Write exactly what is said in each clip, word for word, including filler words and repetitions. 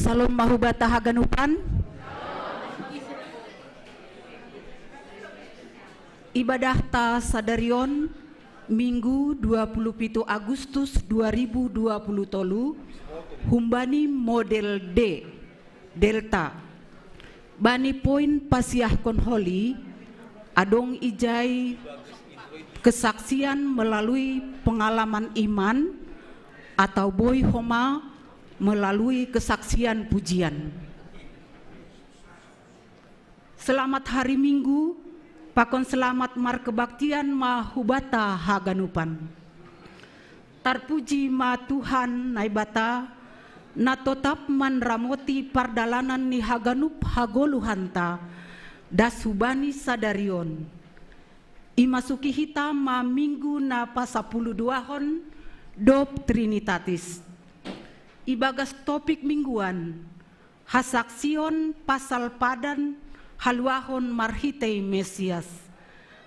Salom mahubata haganupan. Ibadah ta sadarion Minggu dua puluh pitu Agustus dua ribu dua puluh tolu, humbani model D, Delta. Bani poin pasiahkon holi, adong ijai kesaksian melalui pengalaman iman atau boi homa melalui kesaksian pujian. Selamat hari Minggu, pakon selamat markebaktian ma hubata haganupan. Tarpuji ma Tuhan Naibata, na totap manramoti pardalanan ni haganup hagoluhanta, das hubani sadarion. Imasuki hita ma minggu na pasapuluh duahon dob Trinitatis. Ibagas topik mingguan, hasaksion pasal padan haluahon marhitei Mesias.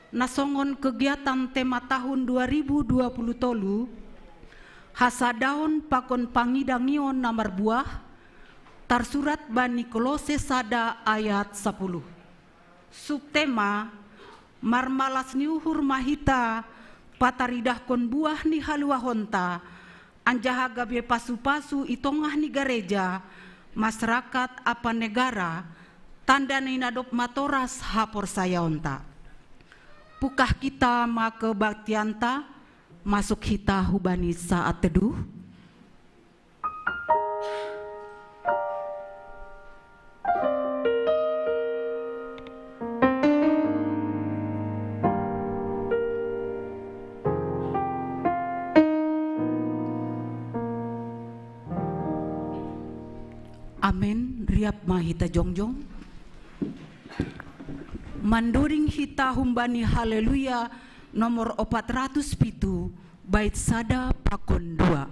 Na songon kegiatan tema tahun dua ribu dua puluh tolu, hasadaon pakon pangidangion na marbuah, tarsurat bani Kolose sada ayat sapuluh. Subtema, marmalas ni uhur ma hita pataridahkon buah ni haluahonta, anjaha gabe pasupasu i tongah ni gareja, masarakat ampa negara, tanda ni na dob matoras haporsayaonta. Pungkah hita ma kebaktianta, masuk hita hubani saat teduh. Amen. Riap ma hita jongjong. Mandoding hita humbani Haleluya nomor opat ratus pitu, bait sada pakon dua.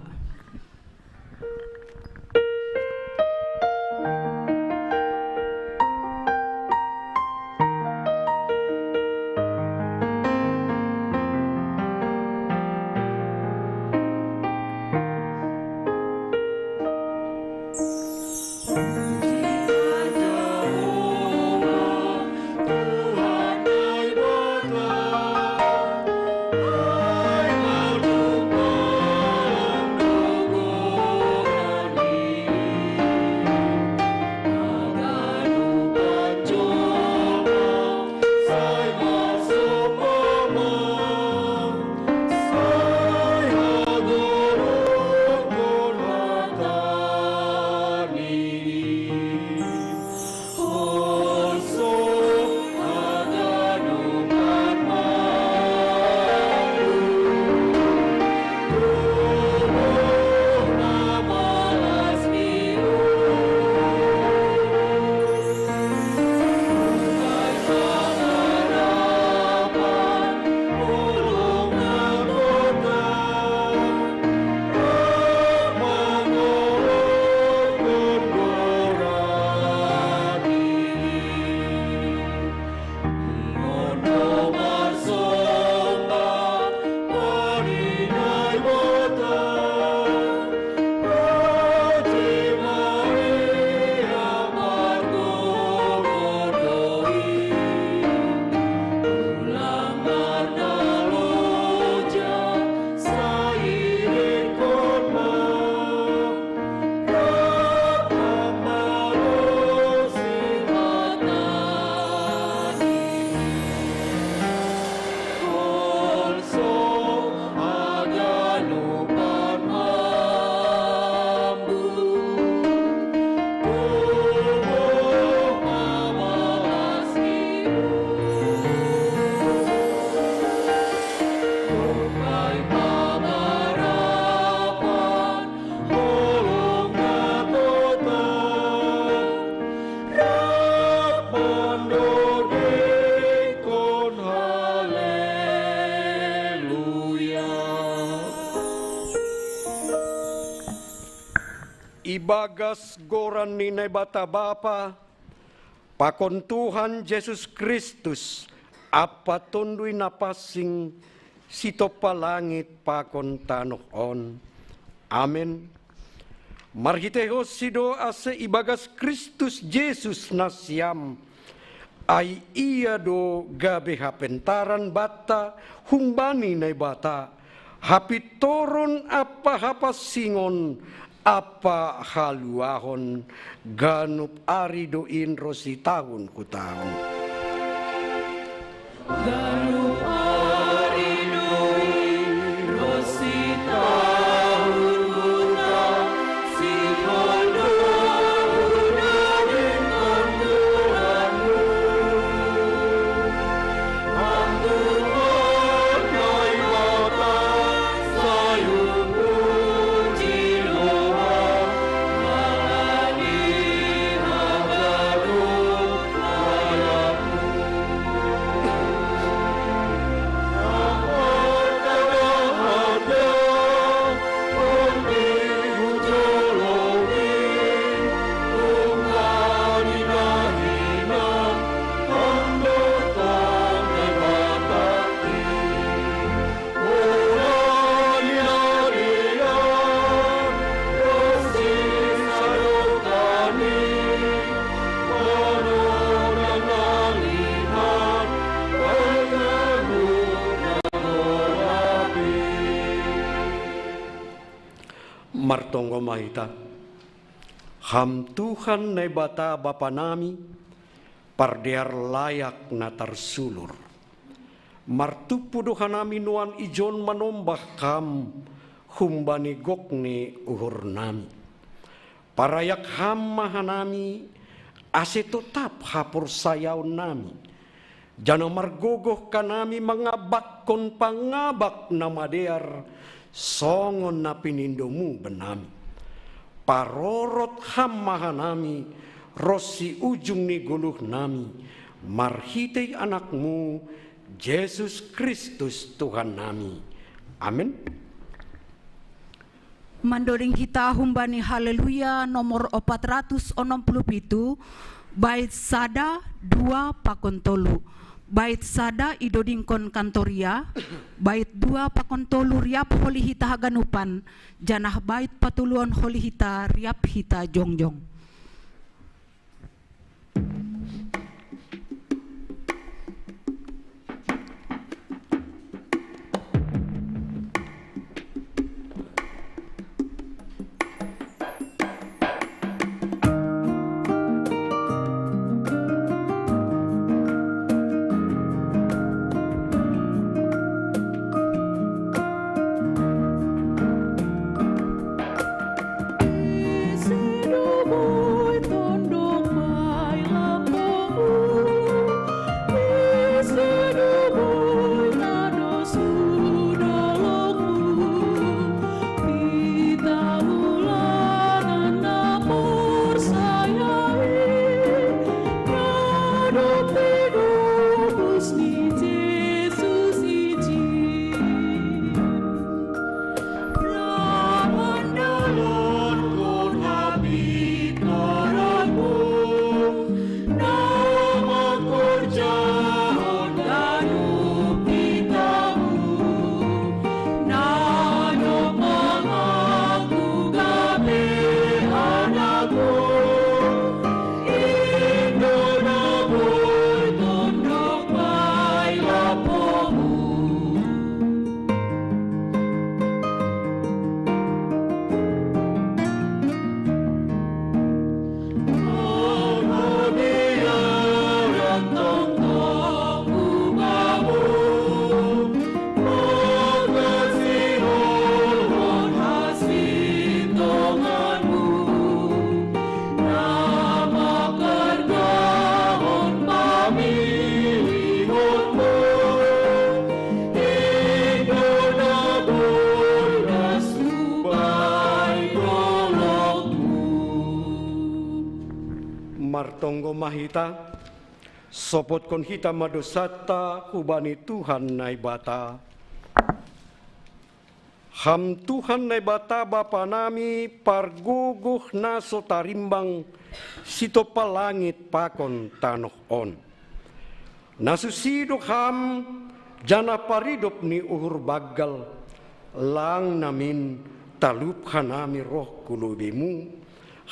Ibagas goran ni Naibata Bapa, pakon Tuhan Jesus Kristus, ampa Tonduy Napansing, sitompa langit pakon tanoh on. Amen. Marhiteihonsi do ase ibagas Kristus Jesus nasiam, ai Ia do gabe hapentaran banta humbani Naibata, hapintoron ampa hapansingon ampa haluahon, ganup ari do in ronsi tahun hu tahun. Ganup ari do in ronsi tahun hu tahun, sihol do hudadingkon goranMu. Ham Tuhan Naibata, sai hupuji do Ham, mangalih hagadopan. Martonggo ma hita. Ham Tuhan Naibata Bapa nami, pardear layak na tarsulur, martumpu do hanami nuan ijon manombah Ham humbani gok ni uhur nami. Parayak Ham ma hanami, ase totap haporsayaon nami, janah margogoh hanami mangabakkon pangabak na madear, songon na pinindoMu bennami. Parorot Ham ma hanami ronsi ujung ni goluh nami, marhitei AnakMu, Jesus Kristus Tuhan nami. Amen. Mandoding hita humbani Haleluya nomor opat ratus onom puluh pitu, bait sada, dua, pakon tolu. Bait sada idodingkon kantoria, bait dua pakon tolu riap holi hita haganupan, janah bait patoluhon holi hita riap hita jongjong. Martonggo ma hita, sopotkon hita ma dousanta hubani Tuhan Naibata. Ham Tuhan Naibata Bapa nami, pargogoh na so tarimbang sitompah langit pakon tanoh on. Na susi do Ham, janah paridop ni uhur banggal, lang namin talup hanami roh hu lobeiMu,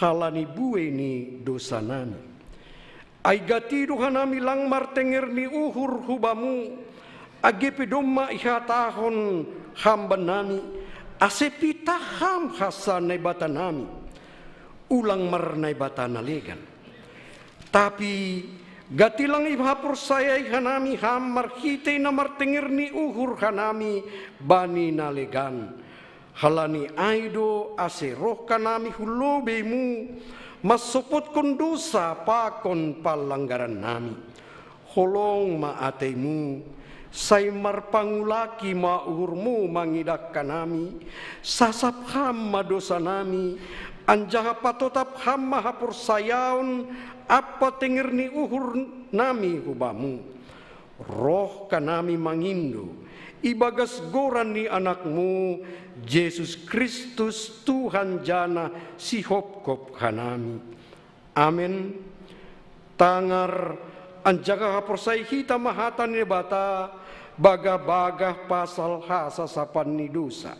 halani buei ni dosa nami. Ai gati do hanami lang martenger ni uhur hu Bamu, age pe domma ihatahon Ham bannami, ase pitah Ham hansa Naibata nami, ulang marnaibata na legan. Tapi gati lang ihaporsayai hanami Ham marhitei na martenger ni uhur hanami bani na legan. Halani ai do ase roh hanami hu lobeiMu, mansopotkon dosa pakon panlanggaran nami. Holong ma ateiMu, sai marpangulaki ma uhurMu mangidah hanami, sasap Ham ma dosa nami, anjaha patotap Ham ma haporsayaon ampa tenger ni uhur nami hu Bamu. Roh hanami mangindo ibagas goran ni AnakMu, Jesus Kristus, Tuhan janah Sihopkop hanami. Amen. Tangar anjaha haporsayai hita ma hata ni Naibata, bagah-bagah pasal hasasapan ni dosa.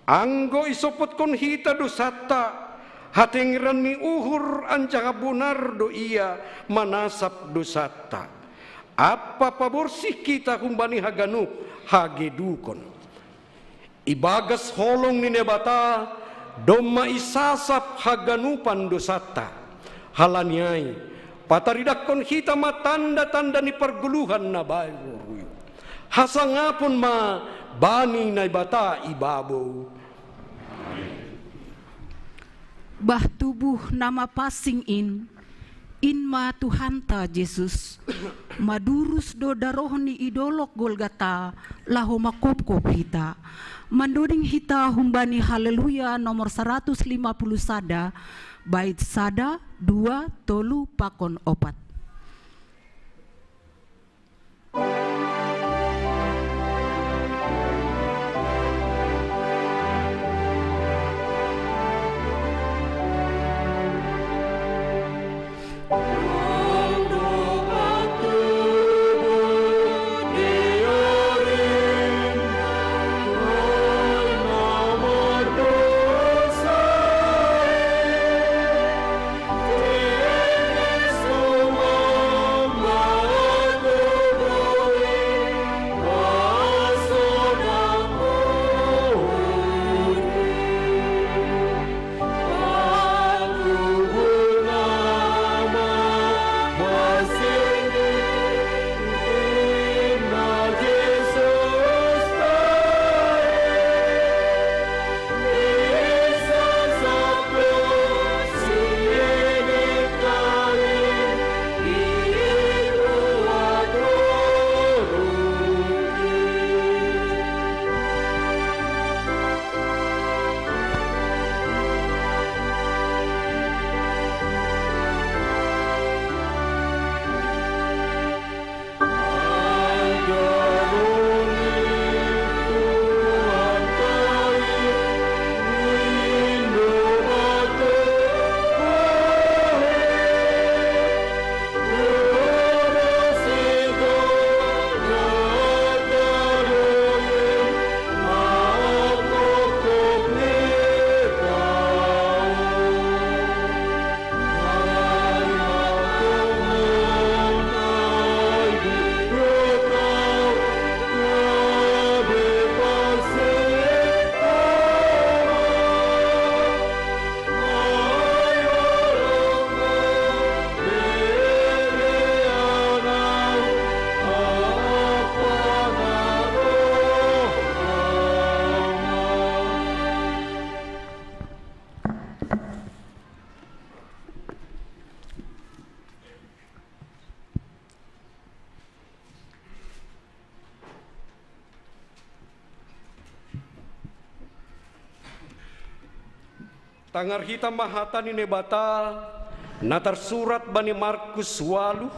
Anggo isopotkon hita dosanta, hatengeran ni uhur anjaha bonar do Ia manasap dosanta, ampa paborsih hita humbani haganup hagedukon. Ibagas holong ni Naibata, domma isasap haganupan dosanta. Halani ai, pataridahkon hita ma tanda-tanda ni pargoluhan na baru. Hasangapon ma bani Naibata ibabou. Bah tubuh na mapansing in, in ma Tuhanta Jesus, madurus do darohNi i dolok Golgata, laho manghophop hita. Mandoding hita humbani Haleluya nomor saratus lima puluh sada, bait sada, dua, tolu, pakon opat. Tangar hita ma hata ni Naibata, na tarsurat bani Markus ualuh,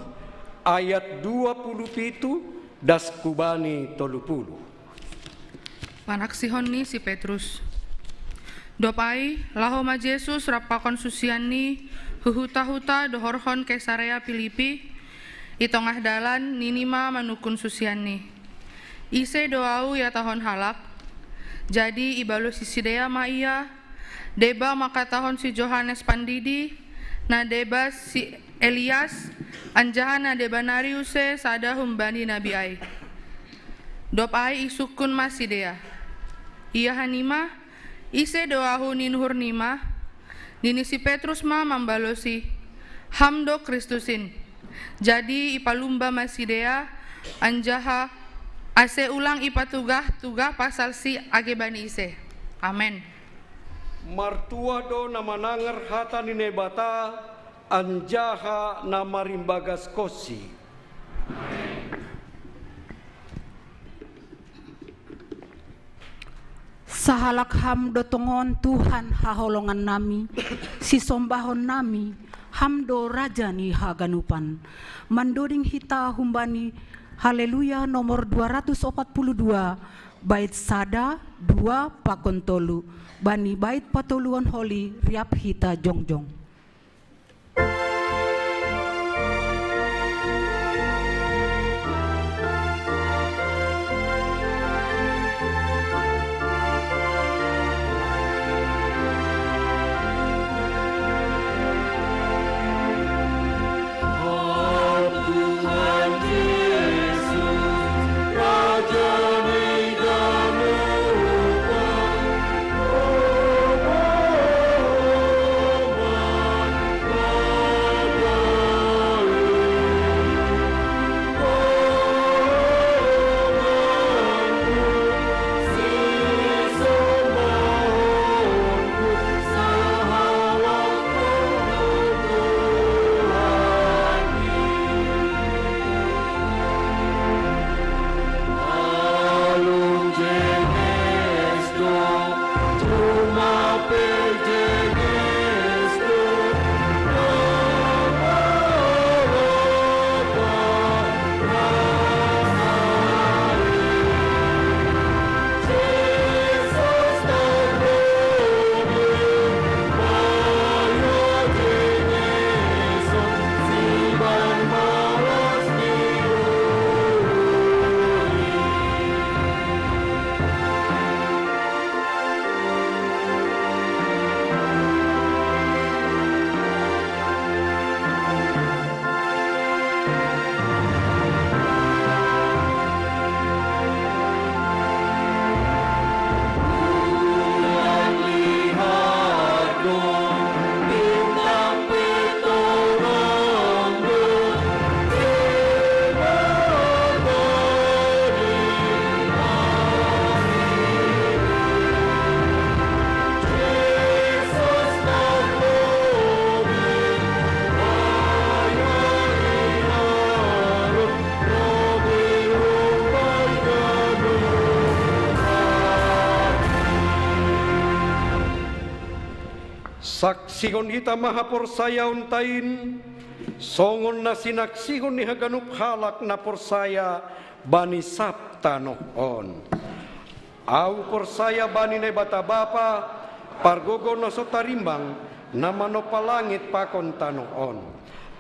ayat dua puluh pitu, das hu bani tolu puluh. Panaksihon ni si Petrus. Dob ai, laho ma Jesus rap pakon susianni hu huta-huta dohorhon Kaisarea Pilipi, i tongah dalan nini ma manungkun susianni: Ise do Ahu ihatahon halak? Jadi ibalosi sidea ma Ia: Deba mangkatahon si Johannes Pandidi, na deba si Elias, anjaha na deba nari use sada humbani nabi ai. Dob ai isungkun ma sidea: Ia hanima, ise do Ahu ninuhur nima? Nini si Petrus ma mambalosi: Ham do Kristus in. Jadi ipalumba ma sidea, anjaha ase ulang ipatugah-tugah pasalsi age bani ise. Amen. Martuah do na manangar hata ni Naibata, anjaha na marimbagaskonsi. Sahalak Ham do tongon Tuhan haholongannami, sisombahonnami, Ham do Raja ni haganupan. Mandoding hita humbani Haleluya nomor dua ratus opat puluh dua, bait sada, dua, pakon tolu. Bani bait patoluhon holi riap hita jongjong. Saksihon hita ma haporsayaonta in, songon na sinaksihon ni haganup halak na porsaya bani sab tanoh on. Ahu porsaya bani Naibata Bapa, Pargogoh na so tarimbang, na manompa langit pakon tanoh on.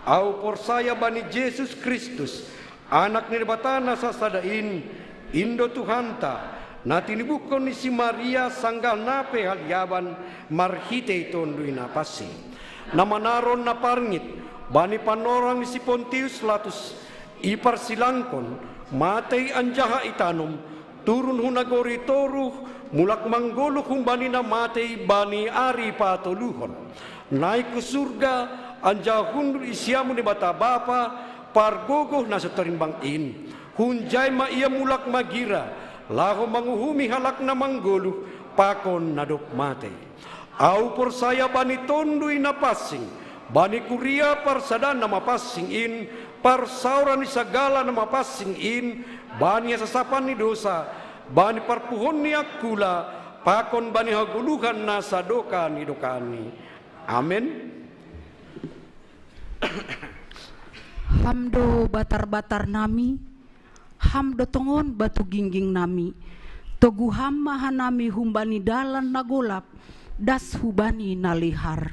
Ahu porsaya bani Jesus Kristus, Anak ni Naibata na sasada in, in do Tuhanta, na tinibuhkon ni si Maria sanggah na pe haliaban marhitei Tonduy Napansing, na manaron na parngit bani panorang ni si Pontius Latus, iparsilangkon, matei anjaha itanom, turun hu nagori toruh, mulak manggoluh humbani na matei bani ari patoluhon, naik hu surga, anjaha hundul di siamun ni Naibata Bapa, Pargogoh na so tarimbang in. Hunjai ma Ia mulak magira, laho manguhumi halak na manggoluh pakon na dob matei. Ahu porsaya bani Tonduy Napansing, bani kuria parsadaan na mapansing in, parsaoran ni sagala na mapansing in, bani hasasapan ni dosa, bani parpuhoon ni angkula, pakon bani hagoluhan na sadokah ni dokahni. Amen. Ham do batar-batar nami, Ham do tongon batu gingging nami, Toguham ma hanami humbani dalan na golap, das hubani na lihar.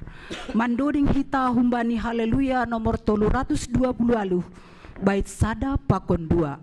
Mandoding hita humbani Haleluya nomor tolu ratus dua puluh aluh, bait sada pakon dua.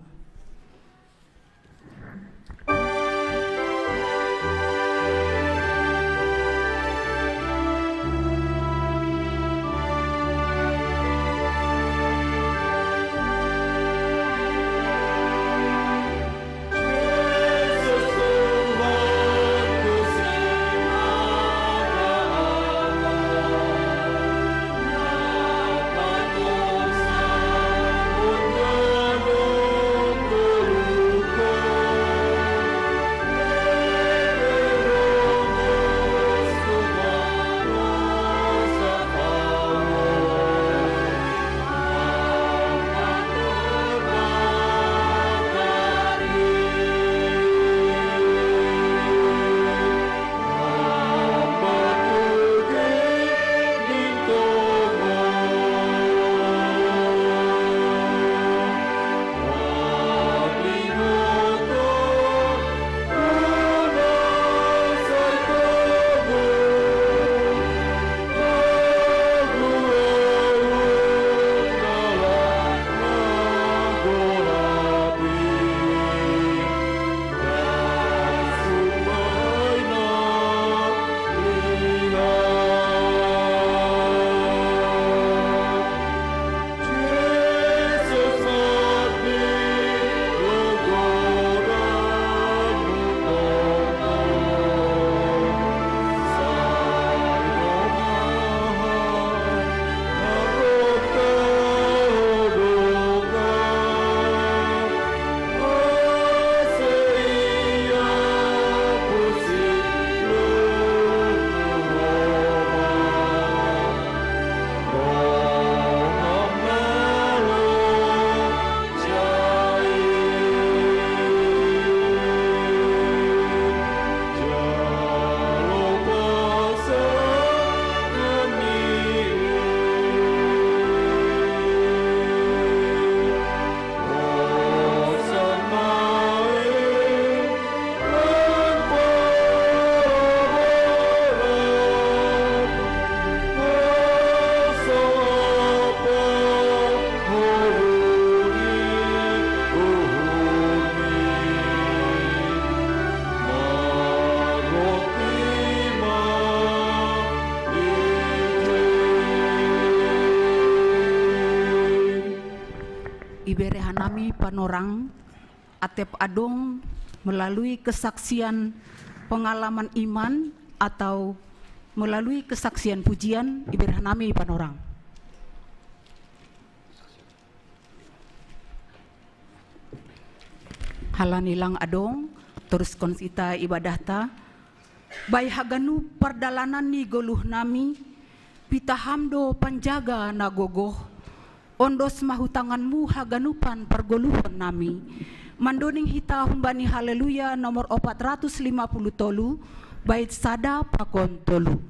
Ibere hanami panorang, atep adong melalui kesaksian pengalaman iman atau melalui kesaksian pujian, ibere hanami panorang. Halani lang adong, toruskon hita ibadahta. Bai haganup pardalanan ni goluh nami, pitaham do panjaga na gogoh. Ondos ma hu tanganmu haganupan pargoluhon nami. Mandoding hita humbani Haleluya nomor opat ratus lima puluh tolu, bait sada pakon tolu.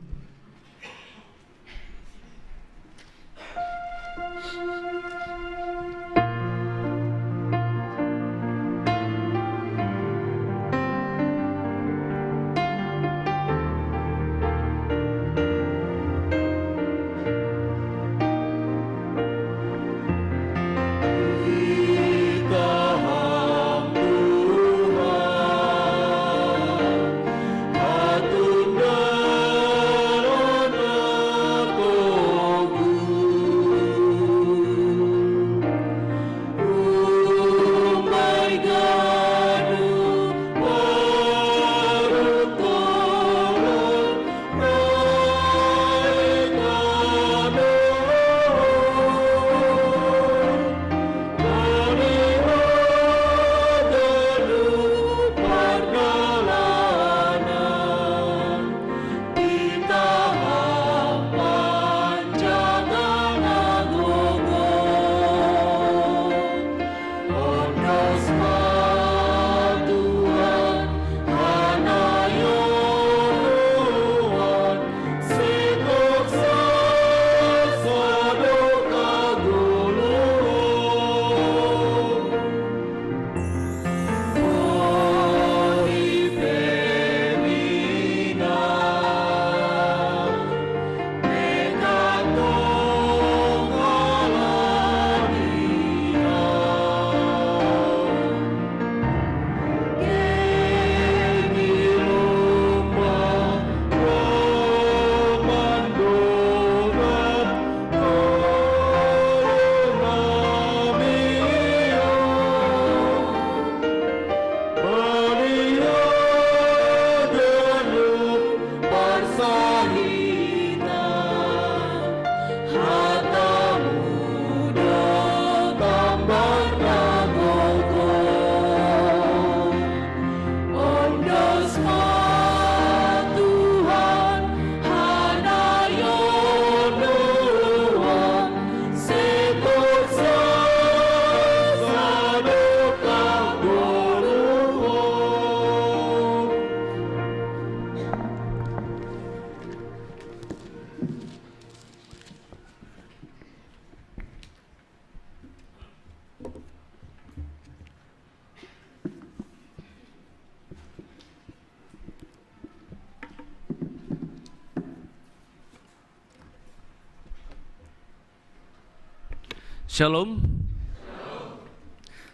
Shalom.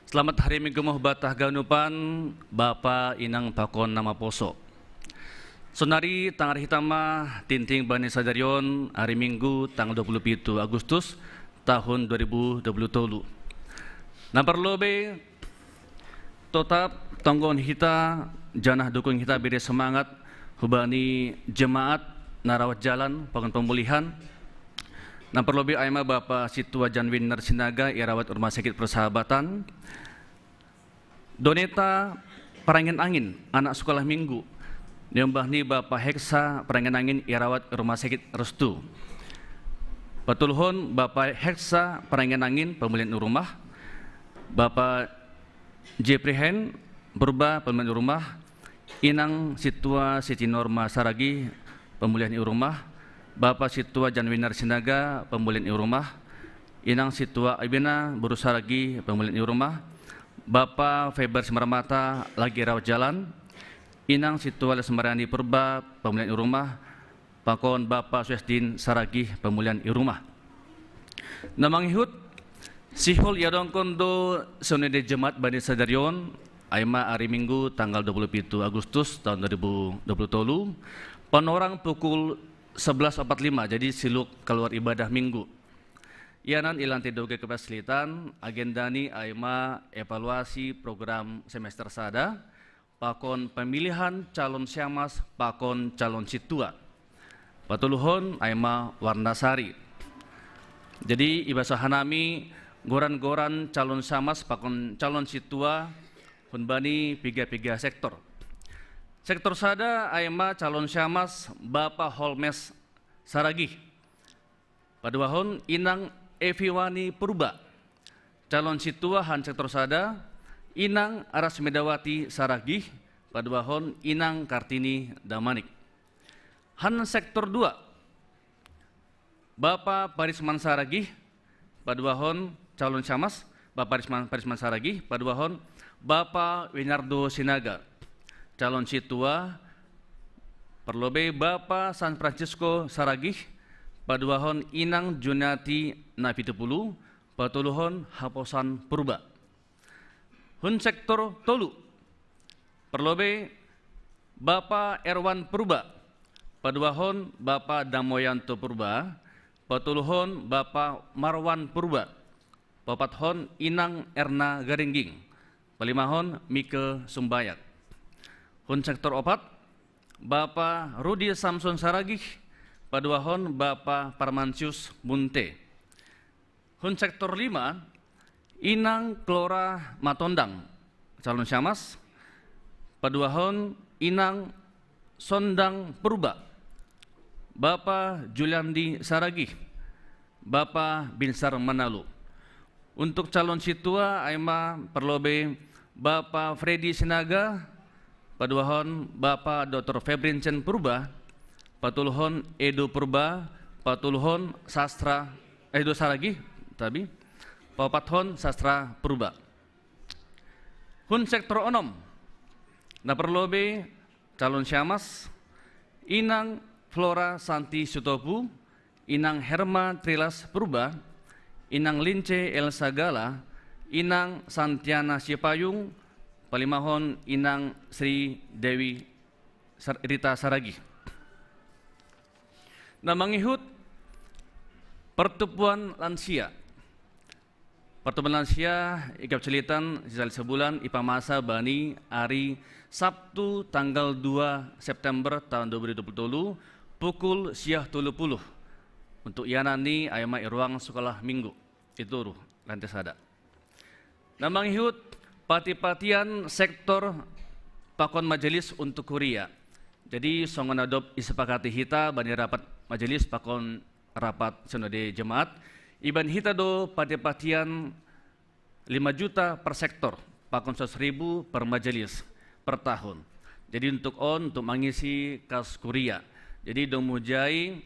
Selamat hari Minggu moh batah ganupan, Bapa, Inang pakon Nama Poso. Sonari tangar hita ma tinting bani sadarion hari Minggu tanggal dua puluh pitu Agustus tahun dua ribu dua puluh tolu. Nah, parlobei totap tonggohon hita janah dukung hita bere semangat hubani jemaat na rawat jalan pakon pemulihan. Nah, parlobei ai ma Bapa Situa Janwiner Sinaga irawat Rumah Sakit Persahabatan. Doneta Parangin-angin, anak sekolah minggu. Niombah ni Bapa Heksa Parangin-angin irawat Rumah Sakit Restu. Patoluhon Bapa Heksa Parangin-angin pemulihan rumah. Bapa Jeffrey Hen Purba pemulihan rumah. Inang Situa Siti Norma Saragih pemulihan rumah. Bapa Situa Janwiner Sinaga pemulihan rumah. Inang Situa Ibina Boru Saragih pemulihan rumah. Bapa Faber Simarmata lagi rawat jalan. Inang Situa Lesmariani Purba pemulihan rumah. Pakon Bapa Suestin Saragih pemulihan rumah. Nah, mangihut, sihol iadongkon do sonai jemaat bani sadarion, ai ma hari Minggu tanggal dua puluh pitu Agustus tahun dua ribu dua puluh tolu, panorang pukul sebelas empat lima, jadi siluk kaluar ibadah Minggu. Ianan i lantai dua G K P S Selitan, agenda ni ai ma evaluasi program semester sada, pakon pemilihan calon siamas pakon calon situa. Patoluhon ai ma warna sari. Jadi, ibasahan nami goran-goran calon siamas pakon calon situa hun bani piga-piga sektor. Sektor sada ai ma calon siamas Bapa Holmes Saragih. Paduahon Inang Eviwani Purba. Calon situa han sektor sada, Inang Rasmedawati Saragih, paduahon Inang Kartini Damanik. Han sektor dua, Bapa Parisman Saragih, paduahon calon siamas, Bapa Parisman, Parisman Saragih, paduahon Bapa Winardo Sinaga. Calon situa, parlobei Bapa San Francisco Saragih, paduahon Inang Junati Napitupulu, patoluhon Haposan Purba. Hun sektor tolu, parlobei Bapa Erwan Purba, paduahon Bapa Damoyanto Purba, patoluhon Bapa Marwan Purba, paopathon Inang Erna Garingging, palimahon Mike Sumbayak. Hun sektor opat, Bapa Rudi Samson Saragih, paduahon Bapa Parmansius Munte. Hun sektor lima, Inang Klora Matondang, calon siamas, paduahon Inang Sondang Purba, Bapa Juliandi Saragih, Bapa Binsar Manalu. Untuk calon situa ai ma parlobei Bapa Fredi Sinaga, paduahon Bapa Doktor Febrincen Purba, patoluhon Edo Purba, patoluhon Sastra, Edo Saragih, tabi, paopathon Sastra Purba. Hun sektor onom, na parlobei calon siamas, Inang Flora Santi Sutopu, Inang Herma Trilas Purba, Inang Lince Elsa Gala, Inang Santiana Sipayung, palimahon Inang Sri Dewi Sar-, Rita Saragih. Nah, mangihut pertubuhan lansia. Pertubuhan lansia i Kap Selitan sisali sabulan ipamasa bani ari Sabtu tanggal dua September tahun dua ribu dua puluh tolu pukul sia tolu puluh. Untuk ianan ni ai ma i ruang sekolah minggu. Itu ruh, lantai sada. Nah, mangihut pati-patian sektor pakon majelis untuk kuria. Jadi, songon na dob isepakati hita bani rapat majelis pakon rapat sinode jemaat, ibaen hita do pati-patian lima juta per sektor, pakon seratus ribu per majelis per tahun. Jadi, untuk on, untuk mangisi kas kuria. Jadi, domu jai,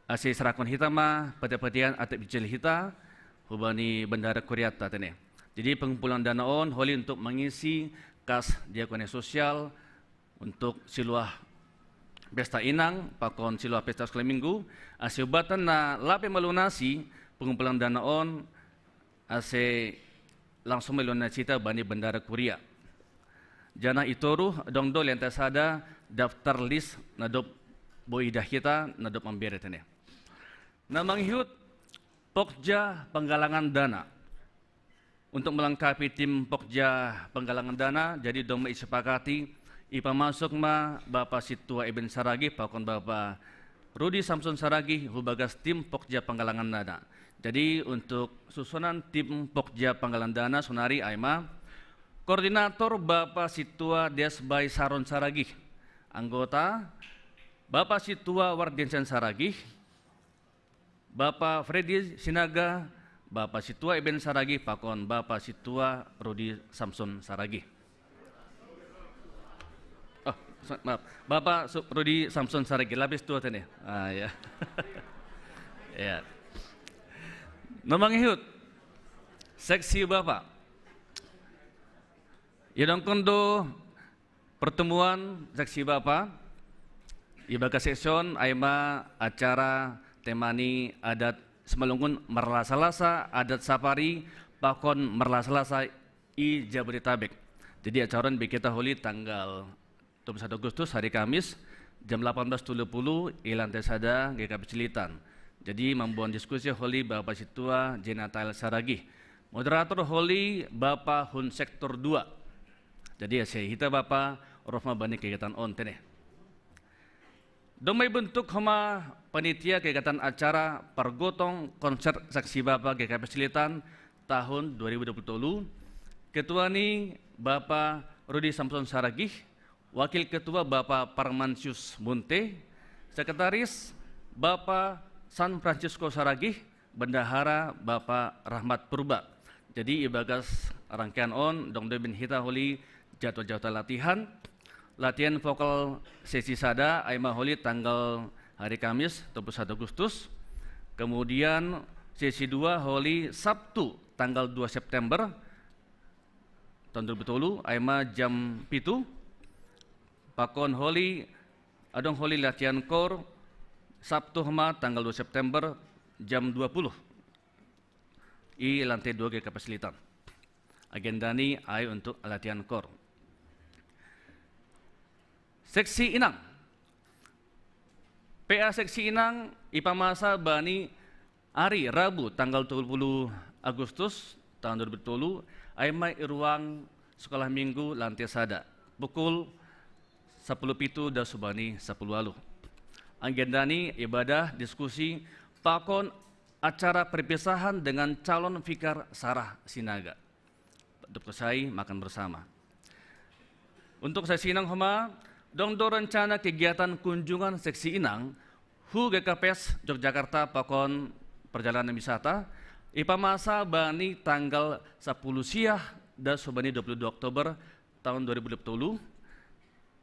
ase serahkon hita ma pati-patian atap ijil hita hubani bendahara kuriata tene. Jadi, pengumpulan dana on holi untuk mangisi kas diakonia sosial, untuk siluah pesta inang pakon siluah pesta sekolah minggu, ase ubaten na lape malunasi pengumpulan dana on, Ase langsung melona cita bani bendara kuria. Jana itoru dongdo lenta sada daftar list nadop boidah kita nadop mambere tene. Nah, mangihut Pokja penggalangan dana. Untuk melengkapi tim Pokja penggalangan dana, jadi dong isepakati ipamasuk ma Bapak Situa Eben Saragih pakon Bapak Rudi Samson Saragih hubagas tim Pokja penggalangan dana. Jadi untuk susunan tim Pokja penggalangan dana sonari aima koordinator Bapak Situa Desbai Saron Saragih, anggota Bapak Situa Wardiansyah Saragih, Bapak Freddy Sinaga, Bapak Situa Eben Saragih pakon Bapak Situa Rudi Samson Saragih. Oh, maaf, Bapak Rudi Samson Saragih, lapis tua tene. Ah, ya. Ya. Nomang ihut seksi Bapak. Ya, dong kondo pertemuan seksi Bapak. Ibaga seksion aima acara temani adat Simalungun merlasa-lasa adat sapari pakon merlasa-lasa i Jabodetabek. Jadi acara on bikita holi tanggal dua puluh satu Agustus, hari Kamis, jam delapan belas tiga puluh i lantai sada G K P Cililitan. Jadi mambuan diskusi holi Bapak Situa Jenatael Saragih. Moderator holi Bapak Hun Sektor dua. Jadi ase hita Bapak roh ma bani kegiatan on tene. Dong mai bentuk homa panitia kegiatan acara pargotong konser seksi Bapak G K P Cililitan tahun dua ribu dua puluh tolu. Ketua ni Bapak Rudi Samson Saragih, Wakil Ketua Bapak Parmansius Munte, Sekretaris Bapak San Francisco Saragih, Bendahara Bapak Rahmat Purba. Jadi ibagas rangkaian on dong doben hita holi jadwal-jadwal latihan. Latihan vokal sesi sada aima holi tanggal hari Kamis dua puluh satu Agustus. Kemudian sesi dua holi Sabtu tanggal dua September tahun dua ribu tolu aima jam pitu. Pakon holi adong holi latihan kor Sabtu homa tanggal dua September jam dua puluh i lantai dua G K P Cililitan. Agenda ni ai untuk latihan kor. Seksi inang. P A seksi inang ipamasa bani hari Rabu tanggal dua puluh Agustus tahun dua ribu dua puluh aima i ruang sekolah minggu lantai sada pukul sepuluh pitu da subani sepuluh walu. Agenda ni ibadah, diskusi, pakon acara perpisahan dengan calon vikar Sarah Sinaga. Dop kesai makan bersama. Untuk seksi inang homa, dong do rencana kegiatan kunjungan seksi inang hu G K P S Yogyakarta pakon perjalanan wisata ipamasa bani tanggal sepuluh siah da subani dua puluh dua Oktober tahun dua ribu dua puluh.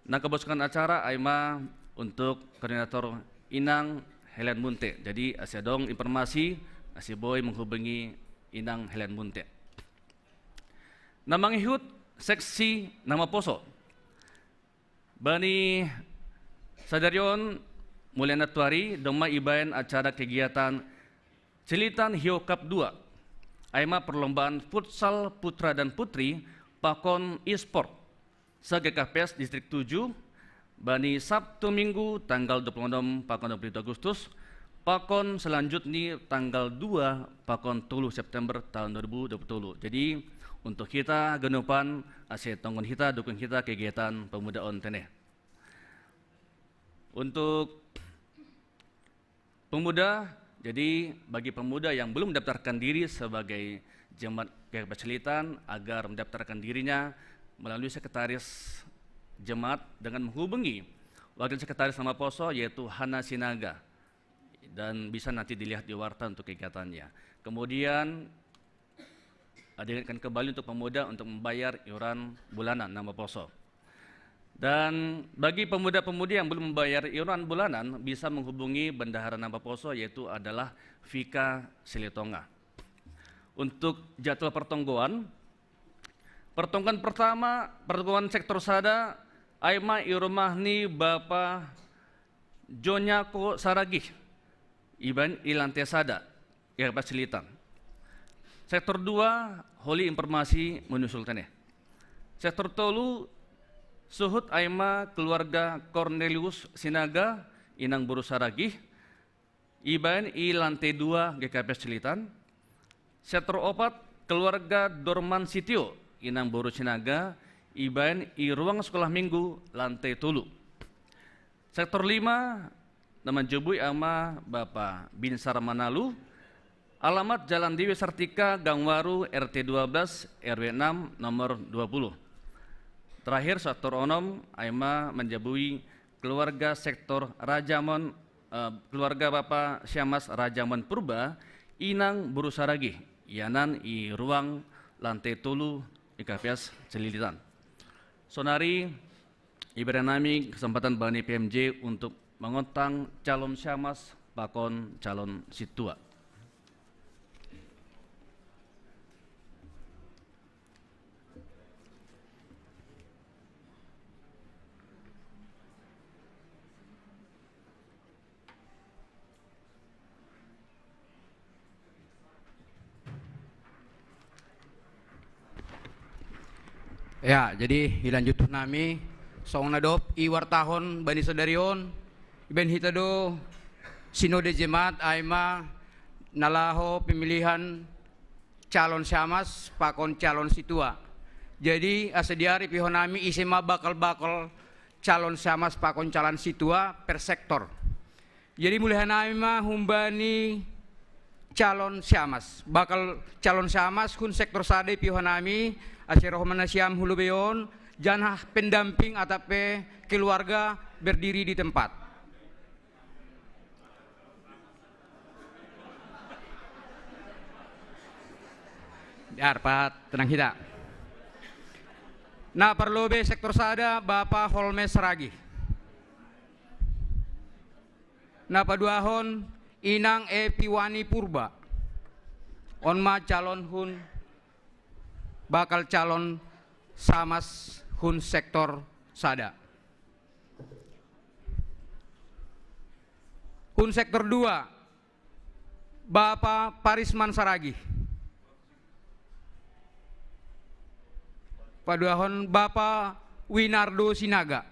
Nah, kebosukan acara aima untuk koordinator Inang Helen Munte. Jadi ase adong informasi ase boi menghubungi Inang Helen Munte. Nah, mangihut seksi nama poso. Bani sadarion muliana tuari dong ma ibaen acara kegiatan Cililitan Hio Cup dua. Aima perlombaan futsal putra dan putri pakon e-sport sa-G K P S Distrik tujuh bani Sabtu Minggu tanggal dua puluh enam pakon dua puluh tujuh Agustus, pakon selanjut ni tanggal dua pakon tolu September tahun dua ribu dua puluh tolu. Jadi untuk kita genupan ase tonggon kita dukung kita kegiatan pemuda on tene. Untuk pemuda, jadi bagi pemuda yang belum mendaftarkan diri sebagai jemaat G K P Cililitan agar mendaftarkan dirinya melalui sekretaris jemaat dengan menghubungi wakil sekretaris nama poso yaitu Hana Sinaga dan bisa nanti dilihat di warta untuk kegiatannya. Kemudian diingatkan kembali untuk pemuda untuk membayar iuran bulanan nama poso. Dan bagi pemuda-pemudi yang belum membayar iuran bulanan bisa menghubungi bendahara nama poso yaitu adalah Vika Silitonga. Untuk jadwal pertonggoan, pertonggoan pertama, pertonggoan sektor sada aima i rumah ni Bapa Jonyako Saragih iban i lantai sada G K P S Cililitan. Sektor dua, holi informasi menyusul teneh. Sektor tolu, suhut aima keluarga Cornelius Sinaga, inang boru Saragih, ibaen i lantai dua G K P S Cililitan. Sektor opat, keluarga Dorman Sitio, inang boru Sinaga, ibaen i ruang sekolah minggu lantai tolu. Sektor lima, na manjobui ama Bapa Binsar Manalu, alamat Jalan Dewi Sartika, Gang Waru, R T dua belas, R W enam, nomor dua puluh. Terakhir, sektor onom, aima manjobui keluarga sektor Rajamon, eh, keluarga Bapa Syamas Rajamon Purba, inang boru Saragih, ianan i ruang lantai tolu I K P S Cililitan. Sonari, ibere nami kesempatan bani P M J untuk mengontang calon syamas pakon calon situa. Ya, jadi ilanjut nami, songon na dob iwartahon bani sadari on, ibaen hita do Sinode Jemaat aima na laho pemilihan calon syamas pakon calon situa. Jadi asa diari pihon nami ise ma bakal-bakal calon syamas pakon calon situa per sektor. Jadi mulai hanami ma humbani calon syamas. Bakal calon syamas hun sektor sada i pihon nami, ase roh ma nasiam hu lobei on, janah pendamping atap pe keluarga berdiri di tempat. Biar pat tenang hita. Na parlobei sektor sada Bapa Holmes Saragih. Na paduahon Inang Epiwani Purba. On ma calon hun, bakal calon syamas hun sektor sada. Hun sektor dua, Bapa Parisman Saragih. Paduahon Bapa Winardo Sinaga.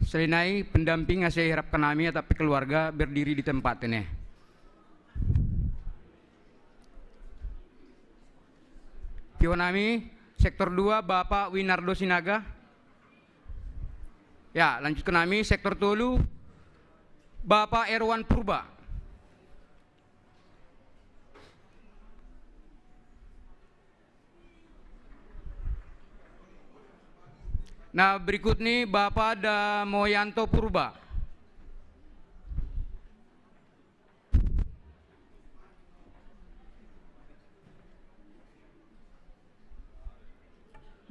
Selain nai pendamping ase hirap hanami atap pe keluarga berdiri di tempat ini. Pihon nami sektor dua Bapa Winardo Sinaga. Ya, lanjutkan nami sektor tolu Bapa Erwan Purba. Na berikut ni Bapa Damoyanto Purba.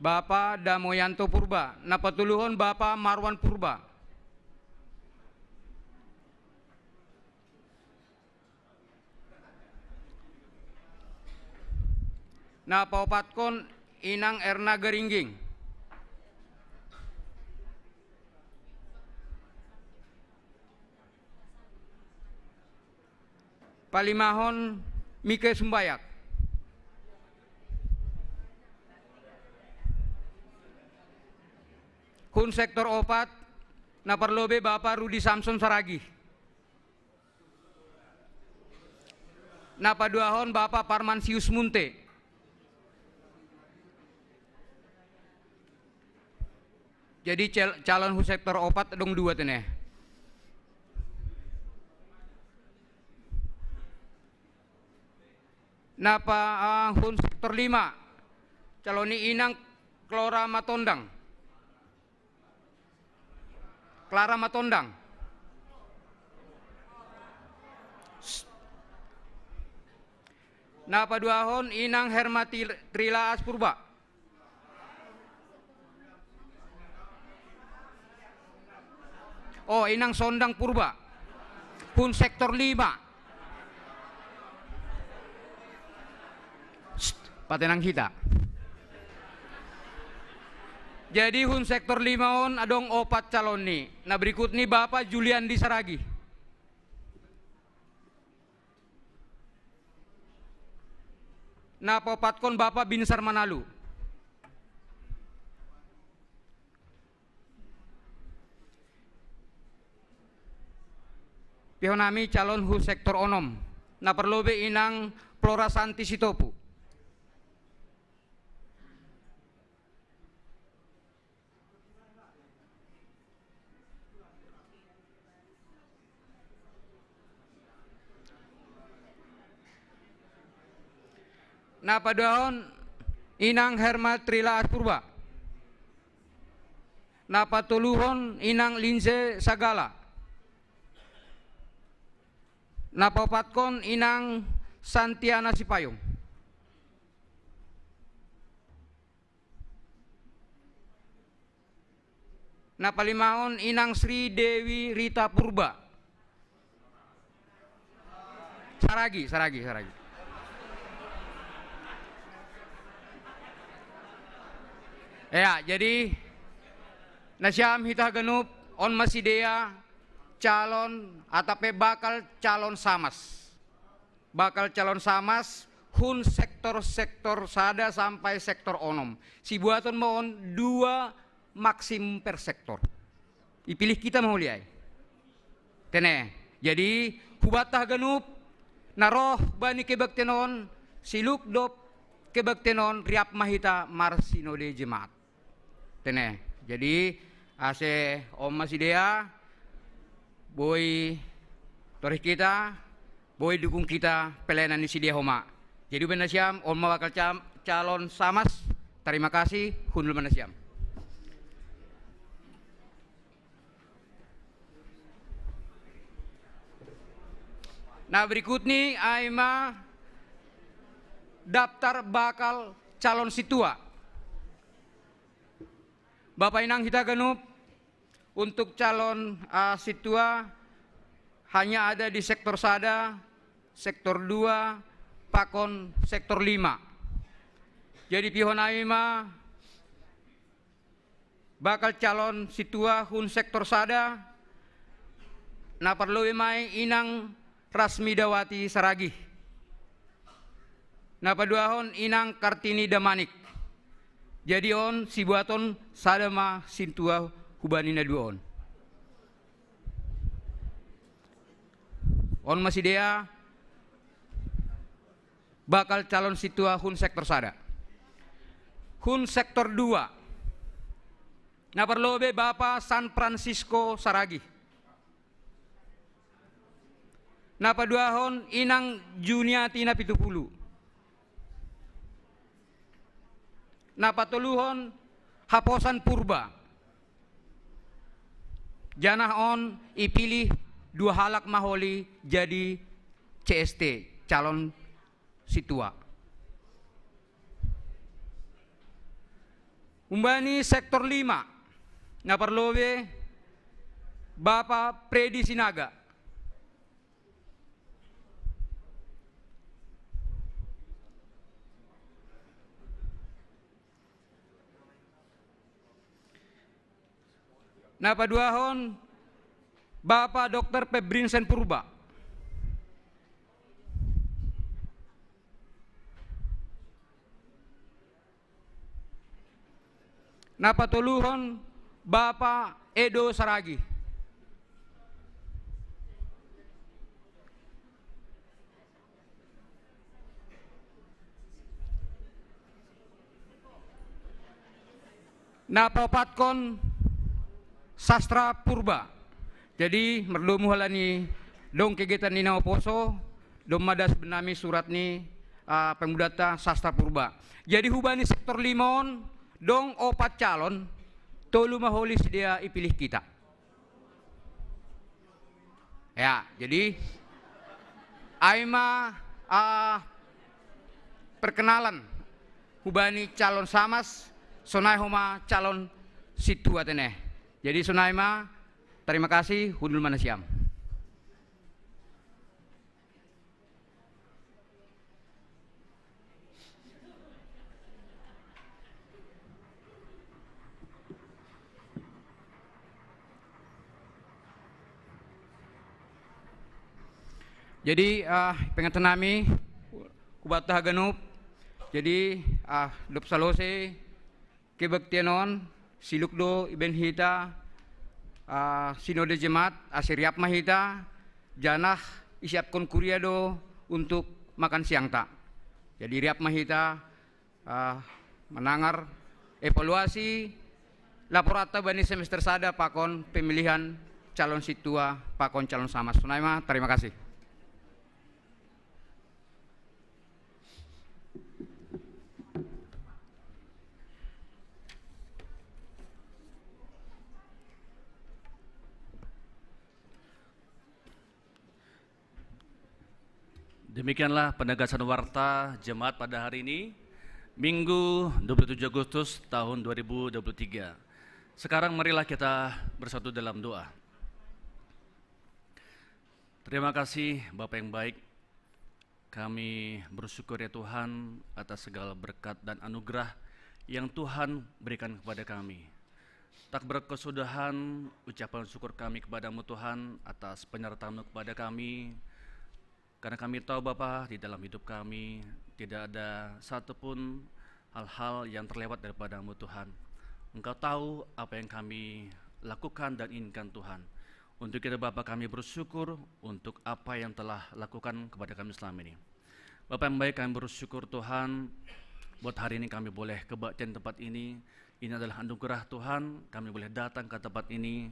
Bapa Damoyanto Purba, na patoluhon Bapa Marwan Purba. Na paopatkon Inang Erna Garingging. Palimahon Mike Sumbayak. Hun sektor opat, na parlobei Bapa Rudi Samson Saragih. Na paduahon Bapa Parmansius Munte. Jadi cal-, calon hun sektor opat dong dua tene. Na pa, ah, hun sektor lima, calon ni Inang Klora Matondang. Klara Matondang. Na paduahon Inang Herma Til-, Trilaas Purba. Oh, Inang Sondang Purba. Hun sektor lima. Pst, patenang hita. Jadi hun sektor lima on adong opat calon ni. Na berikut ni Bapak Juliandi Saragi. Na paopatkon Bapak Binsar Manalu. Pihon nami calon hu sektor onom. Na parlobe inang Flora Santi Sitopu. Na paduahon inang Herma Trila Aspurba. Na patoluhon inang Linze Sagala. Na paopatkon inang Santiana Sipayung. Na palimahon inang Sri Dewi Rita Purba. Saragi, saragi, saragi. Ya, jadi nasiam hita ganup on masidea calon atape bakal calon samas. Bakal calon samas hun sektor-sektor sada sampai sektor onom. Sibuaton ma on dua maksimum per sektor. Ipilih kita ma holi ai. Tene. Jadi hubanta ganup na roh bani kebaktian on, siluk dop kebaktian on riap ma hita marsinode jemaat. Tene. Jadi ase on masidea boi torih kita, boi dukung kita pelayanan ni sidea homa. Jadi uben nasiam on ma bakal calon samas. Tarima kasih, hundul ma nasiam. Na berikut ni ai ma daftar bakal calon sintua. Bapak inang hita ganup, untuk calon uh, sintua hanya ada di sektor sada, sektor dua, pakon sektor lima. Jadi pihon ai ma bakal calon sintua hun sektor sada, na parlobe ma i inang Rasmidawati Saragi. Na paduahon inang Kartini Damanik. Jadi on sibuaton sada ma sintua hubani na dua on. On masidea bakal calon sintua hun sektor sada. Hun sektor dua. Na parlobe Bapak San Francisco Saragi. Na paduahon inang Juniati Napitupulu. Na patoluhon Haposan Purba. Janah on ipilih dua halak ma holi jadi C S T, calon sintua. Umbani sektor lima, na parlobe Bapak Predi Sinaga. Na paduahon Bapak Doktor Pebrinsen Purba. Na patoluhon Bapak Edo Saragi. Na paopatkon Sastra Purba. Jadi mardomu halani dong kegiatan ni na maposo, domma das bennami surat ni uh, pemudata Sastra Purba. Jadi hubani sektor lima on dong opat calon, tolu maholi sidea ipilih kita. Ya, jadi ai ma uh, perkenalan hubani calon samas, sonai homa calon sintua tene. Jadi sonai ma, terima kasih, hundul manasiam. Jadi, ah, pengatan nami, kubata haganup. Jadi, ah, dop salose kebaktian on, siluk do ibaen hita, ah, sinode jemaat, asa riap ma hita, janah isiapkon kuria do untuk makan siangta. Jadi riap ma hita, ah, manangar evaluasi laporanta bani semester sada pakon pemilihan calon sintua pakon calon samas. Sonai ma, terima kasih. Demikianlah penegasan warta jemaat pada hari ini, Minggu dua puluh tujuh Agustus tahun dua ribu dua puluh tiga. Sekarang marilah kita bersatu dalam doa. Terima kasih Bapa yang baik. Kami bersyukur ya Tuhan atas segala berkat dan anugerah yang Tuhan berikan kepada kami. Tak berkesudahan ucapan syukur kami kepadamu Tuhan atas penyertaanmu kepada kami. Karena kami tahu Bapa, di dalam hidup kami tidak ada satupun hal-hal yang terlewat daripadamu Tuhan. Engkau tahu apa yang kami lakukan dan inginkan Tuhan. Untuk itu Bapa kami bersyukur untuk apa yang telah lakukan kepada kami selama ini. Bapa yang baik, kami bersyukur Tuhan, buat hari ini kami boleh kebaktian tempat ini. Ini adalah anugerah Tuhan, kami boleh datang ke tempat ini.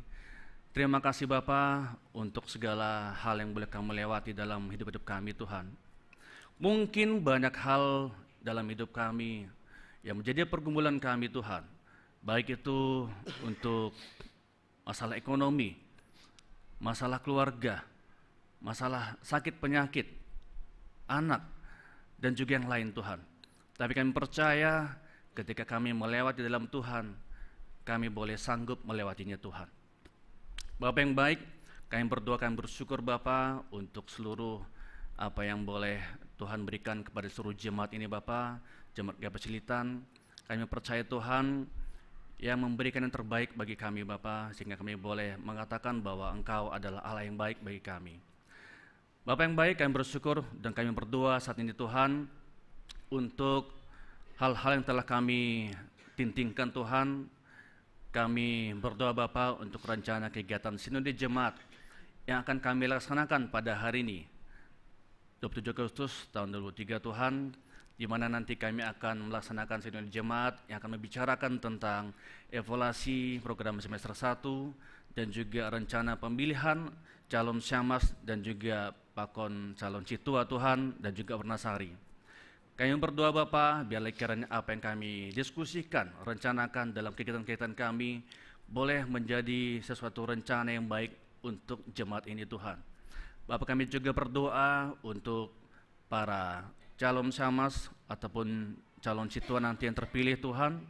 Terima kasih Bapa untuk segala hal yang boleh kami lewati dalam hidup-hidup kami Tuhan. Mungkin banyak hal dalam hidup kami yang menjadi pergumulan kami Tuhan. Baik itu untuk masalah ekonomi, masalah keluarga, masalah sakit penyakit, anak, dan juga yang lain Tuhan. Tapi kami percaya ketika kami melewati dalam Tuhan, kami boleh sanggup melewatinya Tuhan. Bapa yang baik, kami berdoa, kami bersyukur Bapa untuk seluruh apa yang boleh Tuhan berikan kepada seluruh jemaat ini Bapa, jemaat G P Cililitan. Kami percaya Tuhan yang memberikan yang terbaik bagi kami Bapa, sehingga kami boleh mengatakan bahwa Engkau adalah Allah yang baik bagi kami. Bapa yang baik, kami bersyukur dan kami berdoa saat ini Tuhan untuk hal-hal yang telah kami tintingkan Tuhan. Kami berdoa Bapa untuk rencana kegiatan Sinode Jemaat yang akan kami laksanakan pada hari ini, dua puluh tujuh Agustus tahun dua ribu dua puluh tiga Tuhan, di mana nanti kami akan melaksanakan Sinode Jemaat yang akan membicarakan tentang evaluasi program semester satu dan juga rencana pemilihan calon syamas dan juga pakon calon sintua Tuhan dan juga pernasari. Kami berdoa Bapa, biarlah kiranya apa yang kami diskusikan, rencanakan dalam kegiatan-kegiatan kami boleh menjadi sesuatu rencana yang baik untuk jemaat ini Tuhan. Bapa kami juga berdoa untuk para calon syamas ataupun calon sintua nanti yang terpilih Tuhan.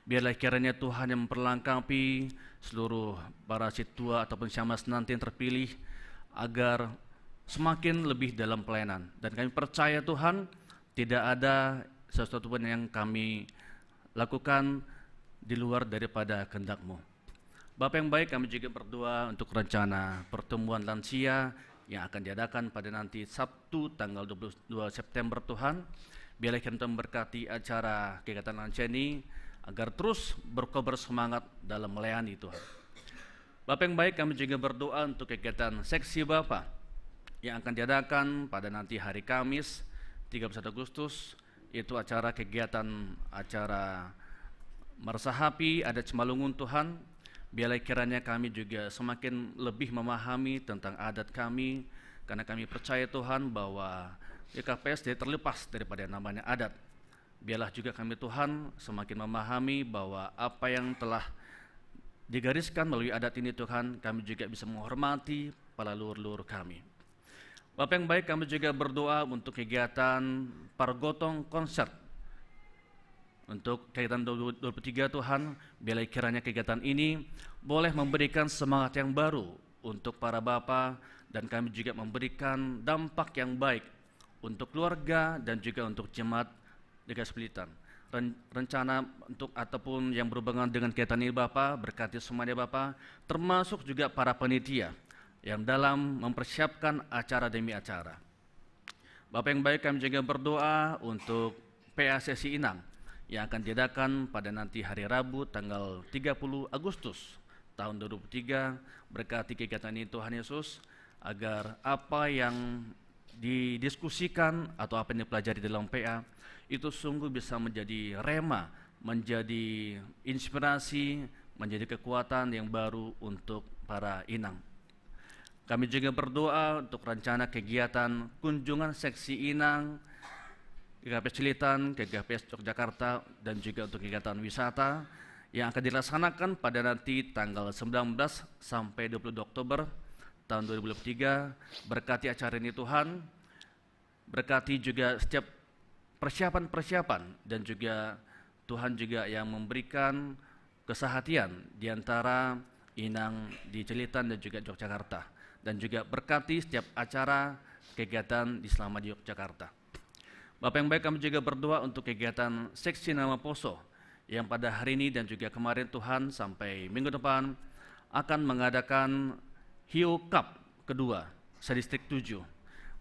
Biarlah kiranya Tuhan yang memperlengkapi seluruh para sintua ataupun syamas nanti yang terpilih agar semakin lebih dalam pelayanan. Dan kami percaya Tuhan tidak ada sesuatu pun yang kami lakukan di luar daripada kehendak-Mu. Bapa yang baik, kami juga berdoa untuk rencana pertemuan lansia yang akan diadakan pada nanti Sabtu tanggal dua puluh dua September Tuhan. Biarlah kiranya Tuhan memberkati acara kegiatan lansia ini agar terus berkobar semangat dalam melayani Tuhan. Bapa yang baik, kami juga berdoa untuk kegiatan seksi Bapa yang akan diadakan pada nanti hari Kamis tiga puluh satu Agustus, yaitu acara kegiatan acara Marsahapi adat Simalungun Tuhan. Biarlah kiranya kami juga semakin lebih memahami tentang adat kami, karena kami percaya Tuhan bahwa Y K P S tidak terlepas daripada yang namanya adat. Biarlah juga kami Tuhan semakin memahami bahwa apa yang telah digariskan melalui adat ini Tuhan, kami juga bisa menghormati para leluhur-leluhur kami. Bapa yang baik, kami juga berdoa untuk kegiatan Pargotong Konser. Untuk kegiatan dua puluh tiga Tuhan, biarlah kiranya kegiatan ini boleh memberikan semangat yang baru untuk para bapa dan kami juga memberikan dampak yang baik untuk keluarga dan juga untuk jemaat G K P Cililitan. Ren-, rencana untuk ataupun yang berhubungan dengan kegiatan ini Bapa, berkati semuanya Bapa, termasuk juga para panitia. yang dalam mempersiapkan acara demi acara. Bapak yang baik, kami juga berdoa untuk P A sesi Inang yang akan diadakan pada nanti hari Rabu tanggal tiga puluh Agustus tahun dua ribu dua puluh tiga. Berkati kegiatan ini Tuhan Yesus, agar apa yang didiskusikan atau apa yang dipelajari dalam P A itu sungguh bisa menjadi rema, menjadi inspirasi, menjadi kekuatan yang baru untuk para inang. Kami juga berdoa untuk rencana kegiatan kunjungan seksi inang G K P S Cilitan, G K P S Yogyakarta, dan juga untuk kegiatan wisata yang akan dilaksanakan pada nanti tanggal sembilan belas sampai dua puluh Oktober tahun dua ribu dua puluh tiga. Berkati acara ini Tuhan, berkati juga setiap persiapan-persiapan, dan juga Tuhan juga yang memberikan kesehatian di antara inang di Cilitan dan juga Yogyakarta, dan juga berkati setiap acara kegiatan di selama di Yogyakarta. Bapak yang baik, kami juga berdoa untuk kegiatan seksi nama Poso yang pada hari ini dan juga kemarin Tuhan sampai minggu depan akan mengadakan Hio Cup kedua se-Distrik tujuh.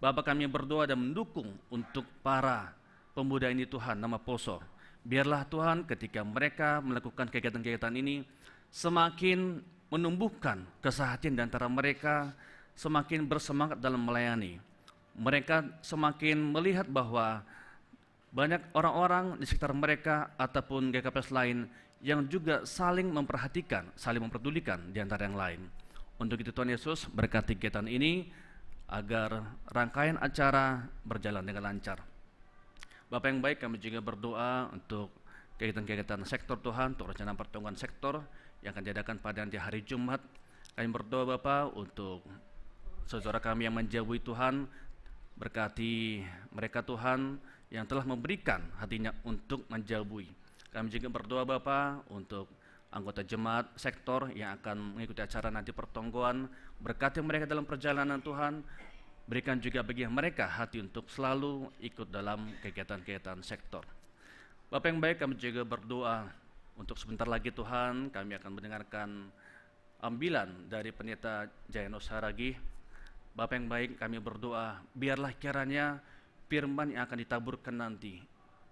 Bapak, kami berdoa dan mendukung untuk para pemuda ini Tuhan, nama Poso. Biarlah Tuhan ketika mereka melakukan kegiatan-kegiatan ini semakin menumbuhkan kesehatian di antara mereka, semakin bersemangat dalam melayani. Mereka semakin melihat bahwa banyak orang-orang di sekitar mereka ataupun G K P S lain yang juga saling memperhatikan, saling memperdulikan di antara yang lain. Untuk itu Tuhan Yesus berkati kegiatan ini agar rangkaian acara berjalan dengan lancar. Bapak yang baik, kami juga berdoa untuk kegiatan-kegiatan sektor Tuhan, untuk rencana pertemuan sektor yang akan diadakan pada nanti hari Jumat. Kami berdoa Bapak untuk saudara kami yang menjabui Tuhan, berkati mereka Tuhan yang telah memberikan hatinya untuk menjabui. Kami juga berdoa Bapak untuk anggota jemaat sektor yang akan mengikuti acara nanti pertonggoan, berkati mereka dalam perjalanan Tuhan, berikan juga bagi mereka hati untuk selalu ikut dalam kegiatan-kegiatan sektor. Bapak yang baik, kami juga berdoa untuk sebentar lagi Tuhan, kami akan mendengarkan ambilan dari Pendeta Jayano Saragih. Bapak yang baik, kami berdoa, biarlah kiranya firman yang akan ditaburkan nanti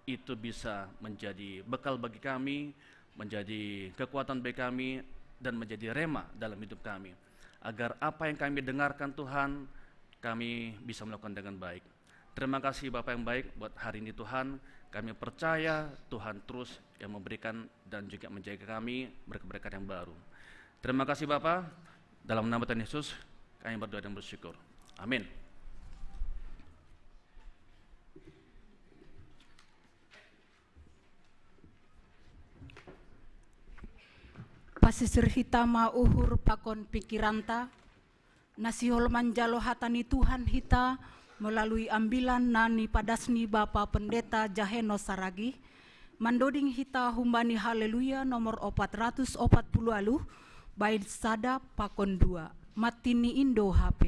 itu bisa menjadi bekal bagi kami, menjadi kekuatan bagi kami, dan menjadi rema dalam hidup kami. Agar apa yang kami dengarkan Tuhan, kami bisa melakukan dengan baik. Terima kasih Bapak yang baik buat hari ini Tuhan. Kami percaya Tuhan terus yang memberikan dan juga menjaga kami berkat-berkat yang baru. Terima kasih Bapak. Dalam nama Tuhan Yesus kami berdoa dan bersyukur. Amin. Pasisir hita ma uhur pakon pikiranta, na sihol manjalo hata ni Tuhan hita melalui ambilan na nipadas ni Bapa Pendeta Jaheno Saragih, mandoding hita humbani Haleluya nomor opat ratus opat puluh aluh, bait sada pakon dua, mati ni Indo H P.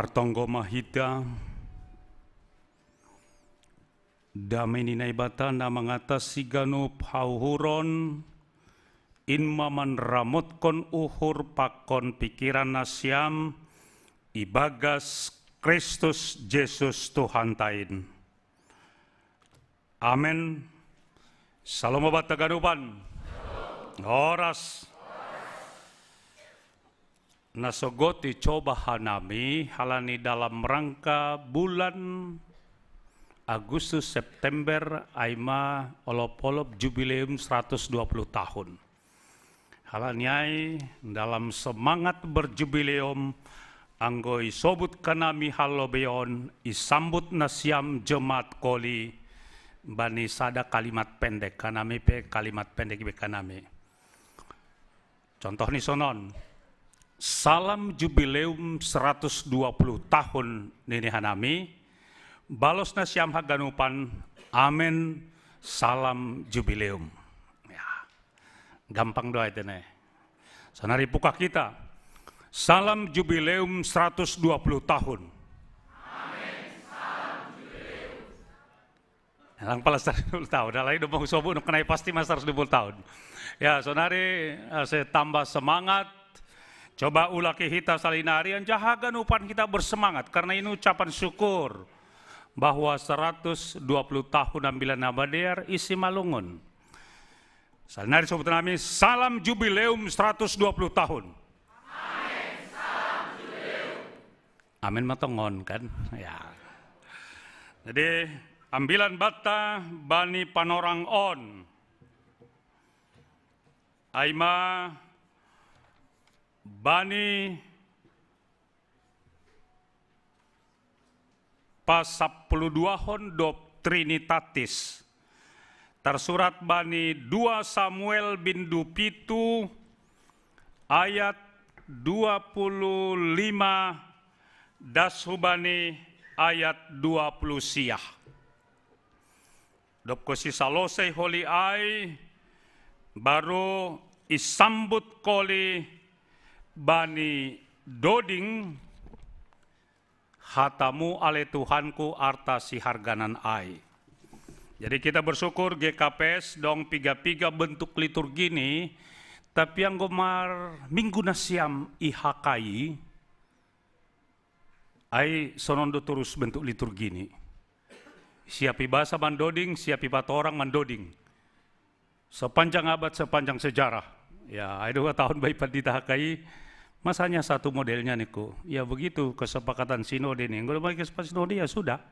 Martonggo ma hita. Dame ni Naibata na mangatasi ganup hauhuron, in ma manramotkon uhur pakon pikiran nasiam ibagas Kristus Jesus Tuhanta in. Amen. Salom banta ganupan. Horas. Na sogot icoba hanami halani dalam rangka bulan Agustus September ai ma olop-olop jubileum seratus dua puluh tahun. Halani ai dalam semangat berjubileum, anggo isobut hanami halobeon, isambut nasiam jemaat koli bani sada kalimat pendek, hanami pe kalimat pendek ibaen hanami. Contoh ni sonon, salam jubileum seratus dua puluh tahun nini hanami, balos nasiam haganupan, amen, salam jubileum. Ya. Gampang do ate ne. Sonari pukak hita. Salam jubileum seratus dua puluh tahun. Lang pala seratus dua puluh tahun. Alai do manghusobu nangkin ai pasti ma seratus dua puluh tahun. Ya, sonari, eh, ase tambah semangat. Coba ulaki hita salinari, anjaha haganupan hita bersemangat karena ini ucapan syukur bahwa seratus dua puluh tahun Ambilan Namadear i Simalungun. Salinari sobut hanami, salam jubileum seratus dua puluh tahun. Amen, ma tongon kan? Ya. Jadi, ambilan banta bani panorang on. Ai ma bani pasappuluduahon dob Trinitatis. Tarsurat bani dua Samuel bindu pitu ayat dua puluh lima das hubani ayat dua puluh sia. Dob husalosei holi ai, baru isambut holi bani doding, hatamu ale Tuhanku arta siharganan ai. Jadi kita bersyukur G K P S dong piga-piga bentuk liturgi ni, tapi anggo marminggu nasiam i H K I, ai sonon do torus bentuk liturgi ni. Siap ibasa mandoding, siap ipatorang mandoding. Sepanjang abad, sepanjang sejarah. Ya, ai do huhatahon bani pandita H K I, masa hanya satu modelnya ningku. Ya begitu, kesepakatan sinode ni. Anggo domai kesepakatan sinode, ya sudah.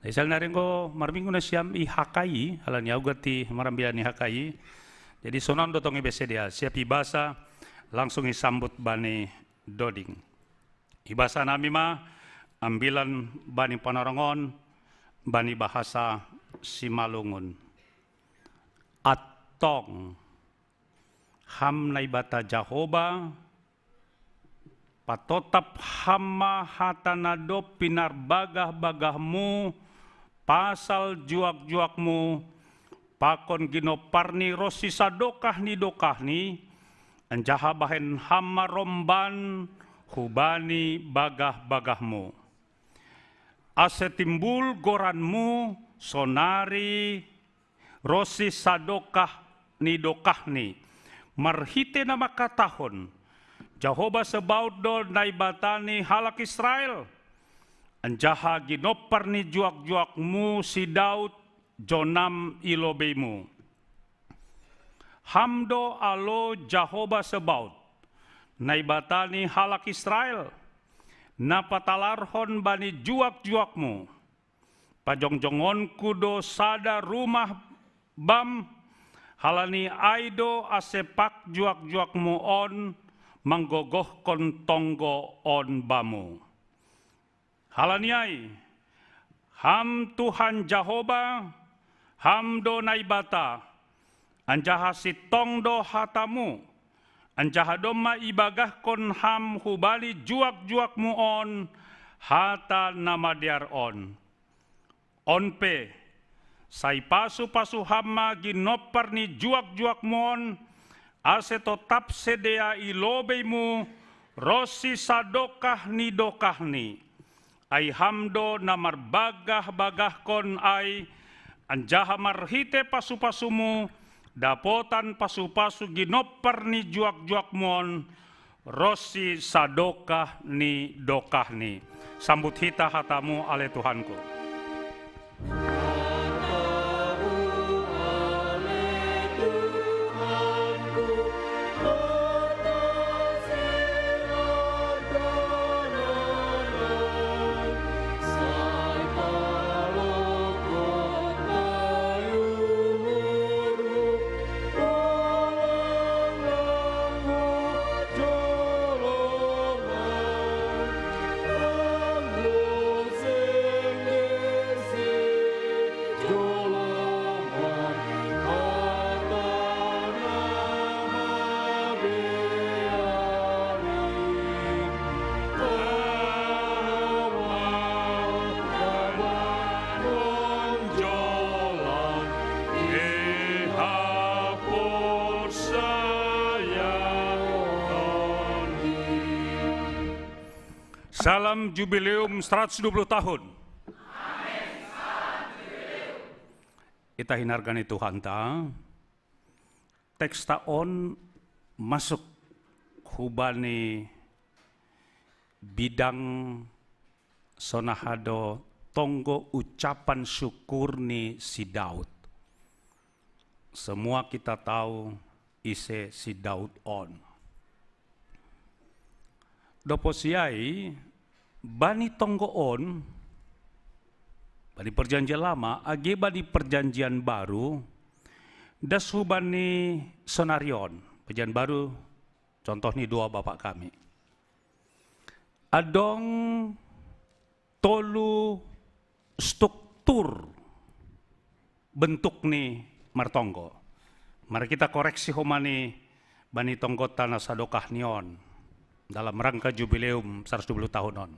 Jadi salinari anggo marminggu nasiam i H K I, halani au ganti marambilan i H K I. Jadi sonon do tong ibaen sidea, siap ibasa, langsung isambut bani doding. Ibasa nami ma ambilan bani panorang on bani bahasa Simalungun. Antong, Ham Naibata Jahowa, patotap Ham ma hata na dob pinarbagah-bagahmu pasal juak-juakmu, pakon ginompar ni ronsi sadokah ni dokah ni, anjaha bahen Ham ma romban hubani bagah-bagahmu. Ase timbul goranmu sonari ronsi sadokah ni dokahni, marhite na mangkatahon, Jahowa Sebaot do Naibata ni halak Israel, anjaha ginompar ni juak-juakmu si Daud jonam i lobeimu. Ham do alo Jahowa Sebaot, Naibata ni halak Israel, na patalarhon bani juak-juakmu. Pajongjongonku do sada rumah bam, halani ai do ase pag juak-juakmu on manggogohkon tonggo on bamu. Halani ai, Ham Tuhan Jahowa, Ham do Naibata, anjaha sintong do hatamu, anjaha domma ibagahkon Ham hubani juak-juakmu on hata na madear on. On pe, sai pasu-pasu Ham ma ginompar ni juak-juakmu on, ase totap sidea i lobeimu Ros si sadokah ni dokahni, ai Ham do na marbagah-bagahkon ai, anjaha marhite pasu-pasumu dapotan pasu-pasu ginompar ni juak-juakmu on, ros si sadokah ni dokahni. Sambut hita hatamu ale Tuhanku. Salam Jubileum seratus dua puluh tahun. Ita hinargani Tuhanta, teksta on masuk hubani bidang sonahado tonggo ucapan syukur ni si Daud. Semua kita tahu ise si Daud on. Dopo siai, bani tonggo on, bani perjanjian lama, age bani perjanjian baru, das hubani sonarion, perjanjian baru, contoh ni doa Bapak kami. Adong tolu struktur bentuk ni martonggo. Mari kita koreksi homa ni bani tonggo tanah sadokah ni on dalam rangka jubileum seratus dua puluh tahun on.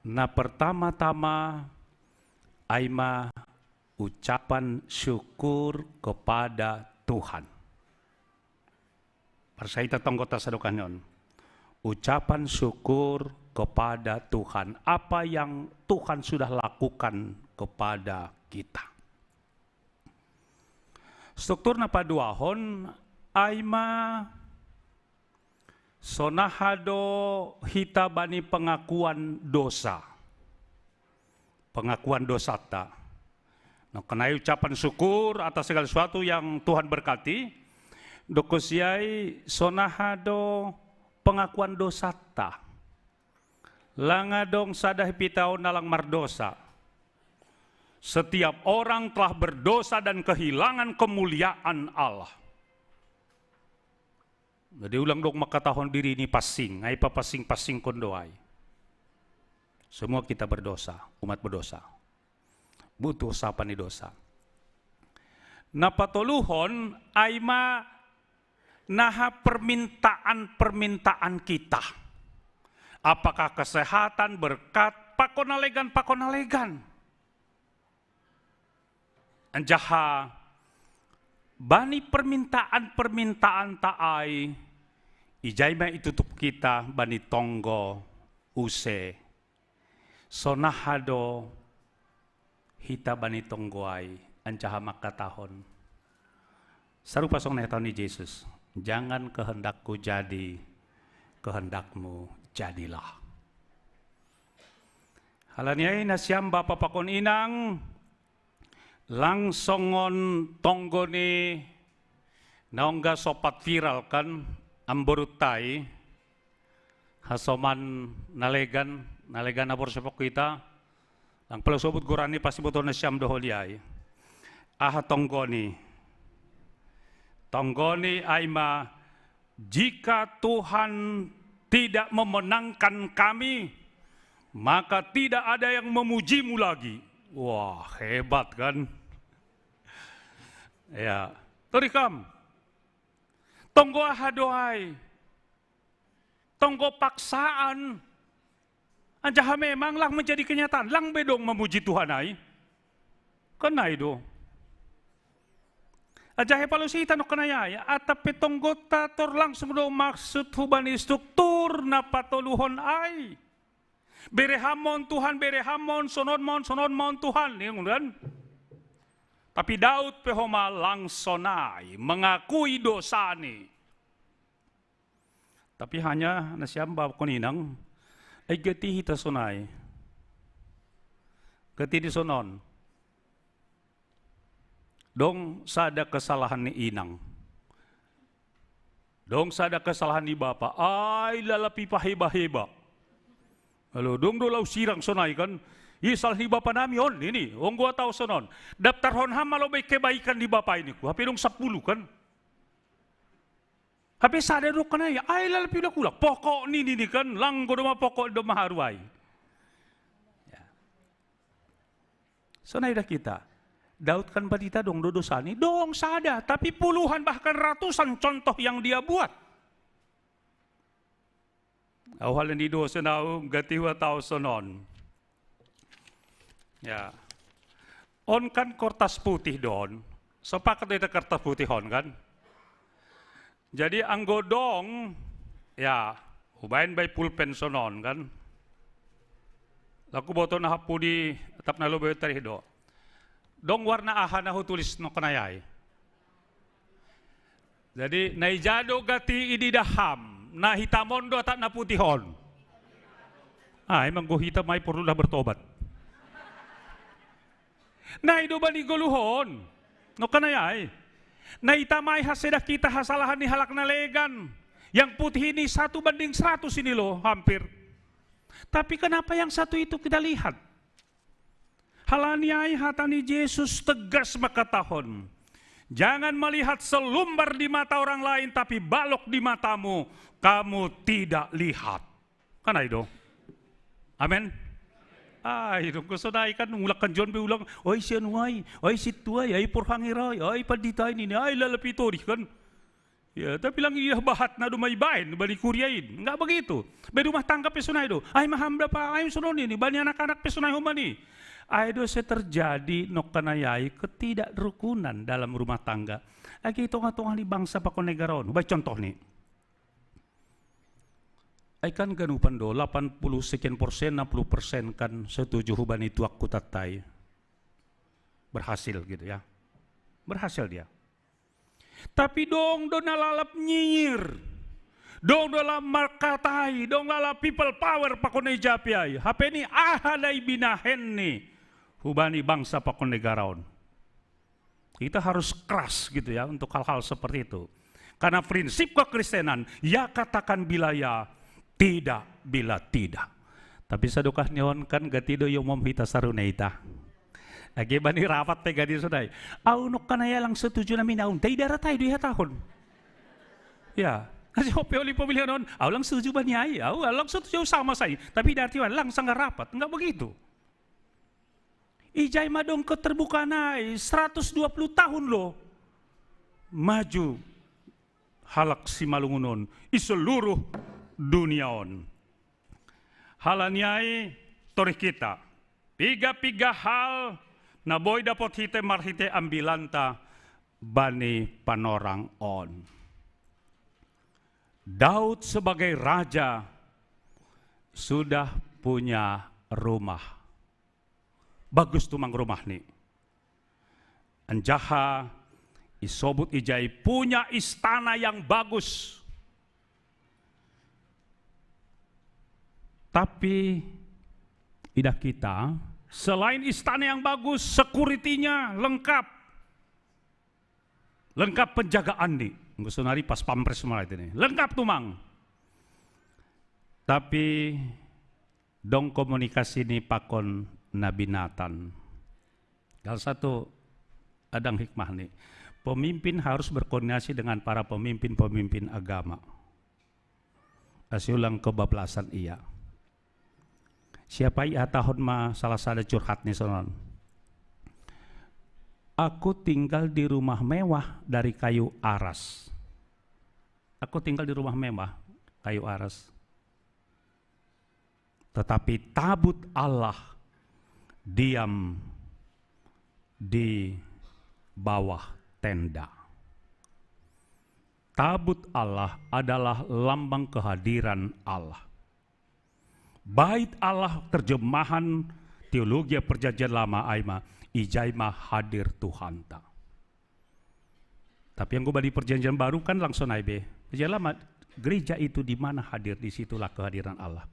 Nah, pertama-tama aima ucapan syukur kepada Tuhan. Parsaita tonggo ta sadokah ni on. Ucapan syukur kepada Tuhan. Apa yang Tuhan sudah lakukan kepada kita. Struktur na paduahon aima sonahado hita bani pengakuan dosa. Pengakuan dosata. Nah, kenai ucapan syukur atas segala sesuatu yang Tuhan berkati, dokosiai sonahado pengakuan dosata. Lang adong sada hepitaon na lang mardosa. Setiap orang telah berdosa dan kehilangan kemuliaan Allah. Jadi ulang dong mangkatahon diri ni pansing, ai papansing-pansingkon do ai. Semua kita berdosa, umat berdosa. Butuh sapa ni dosa. Na patoluhon aima naha permintaan-permintaan kita. Apakah kesehatan, berkat, pakon na legan, pakon na legan. Anjaha bani permintaan-permintaan ta ai, ijai ma itutup kita bani tonggo use. Sonahado hita bani tonggo ai anjaha mangkatahon. Sarupa songon na hata ni Jesus, jangan kehendakku jadi, kehendakmu jadilah. Halani ai nasiam bapa pakon inang, lang songon tonggo ni naung gabe sopat viral kan, amboruta i, hasoman na legan, na legan na borsepok kita, lang pala sobut goran ni pasti boto nasiam dohot i ai. Aha tonggo ni? Tonggo ni aima, jika Tuhan tidak memenangkan kami, maka tidak ada yang memujimu lagi. Wah, hebat kan? Ya, toriham. Tonggo aha do ai? Tonggo paksaan. Anjaha memang lang menjadi kenyataan, lang be dong memuji Tuhan ai. Kan ai do. Ajahe palusita no kanayai, atap pe tonggotta tor langsung do maksud hubani struktur na patoluhon ai. Berehamon Tuhan, berehamon, sononmon, sononmon Tuhan, ningon kan? Tapi Daud pe homa lang sonai, mengakui dosani. Tapi hanya nasiam bapa kon inang, ai gati hita sonai. Gati di sonon. Dong sada kesalahan ni inang. Dong sada kesalahan ni bapa. Ai lalap ipaheba-heba. Lalu dong do lau sirang sonai kan. Ih, salah ni bapa nami on ini. Onggo atau sonon. Daftarhon ham malo be kebaikan ni bapa ini ku. Hape dong sapuluh kan. Hape sada do kanai. Ai lalap iulak-ulak. Pokok ni ini kan. Lang do ma pokok do ma haru ai. Ya. Sonai da kita. Daud kan barita dong do dosani, dong sada, tapi puluhan bahkan ratusan contoh yang dia buat. Au hal ni dosen au gati hua tau sonon. Ya. On kan kertas putih don. Sepakat do ita kertas putih on kan? Jadi anggo dong, ya, hubaen bai pulpen sonon kan. Laku boto na hapu di atap na lobei tarih do. Dong warna aha na hutulis no kanayai. Jadi na ija do gati i di daham, na hitam on do atap na putih on. Ah, emang go hitam ai porlu dah bertobat. Na i do bani goluhon. No kanayai. Na ita mai haseda kita hasalahan ni halak na legan. Yang putih ini satu banding seratus ini loh, hampir. Tapi kenapa yang satu itu kita lihat? Halani ai hata ni Jesus tegas mengatakan, jangan melihat selumbar di mata orang lain, tapi balok di matamu, kamu tidak lihat. Kan ai do. Amen. Ai do, kosonai kan ulak kan John pe ulang, oi sian uai, oi situ ai, ai porhangera ai, ai pandita ini, ai lalap i todih kan. Ya, tapi lang idah bahat na do mai baen bani kuria in. Enggak begitu. Be rumah tangga pe sonai do. Ai maham dapa, ai sonon ini, bani anak-anak pe sonai homa ni. Ai do se terjadi nokkanayai ketidakrukunan dalam rumah tangga. Agi tongah-tongah ni bangsa pakon negara on. Bai contoh ni. Ai kan ganupan do, delapan puluh sekian persen, enam puluh persen kan setuju hubani tuak kutattai. Berhasil gitu ya. Berhasil dia. Tapi dong do na lalap nyinyir. Dong do lalap markatai, dong lalap people power pakon na i japi ai. Hape ni aha da i binahen ni hubani bangsa pakon negara on. Kita harus keras gitu ya untuk hal-hal seperti itu. Karena prinsip kekristenan, ya katakan bila ya, tidak bila tidak. Tapi sadokah ni on kan gati do i umum hita sarune ita. Age bani rapat pe gati sonai. Au nokkanaya lang setuju nami naung tai darat ai do ihatahon. Ya, ase hope oli pemilihan on, au lang setuju bani ai, au lang setuju sama sai. Tapi darti lang sanggar rapat, enggak begitu. Ijai ma dong keterbukaan ai, seratus dua puluh tahun lo maju halak Simalungun on i seluruh dunia on. Halani ai torih kita, piga-piga hal na boi dapot hita marhite ambilanta bani panorang on. Daud sebagai raja sudah punya rumah. Bagus tumang rumahni. Anjaha isobut ijai punya istana yang bagus. Tapi idah kita, selain istana yang bagus, security-nya lengkap. Lengkap penjagaan ni. Enggo sonari pas pampres mulai ini. Lengkap tumang. Tapi dong komunikasi ni pakon Nabi Natan. Salah satu adang hikmah ni. Pemimpin harus berkoordinasi dengan para pemimpin-pemimpin agama. Asi ulang kebablasan ia. Siapa ia tahun ma salah sada curhat ni sonon. Aku tinggal di rumah mewah dari kayu aras. Aku tinggal di rumah mewah kayu aras. Tetapi tabut Allah diam di bawah tenda. Tabut Allah adalah lambang kehadiran Allah. Bait Allah terjemahan teologi Perjanjian Lama ai ma, ijai ma hadir Tuhanta. Tapi anggo bani Perjanjian Baru kan langsung ai be. Perjanjian Lama, gereja itu di mana hadir, di situlah kehadiran Allah.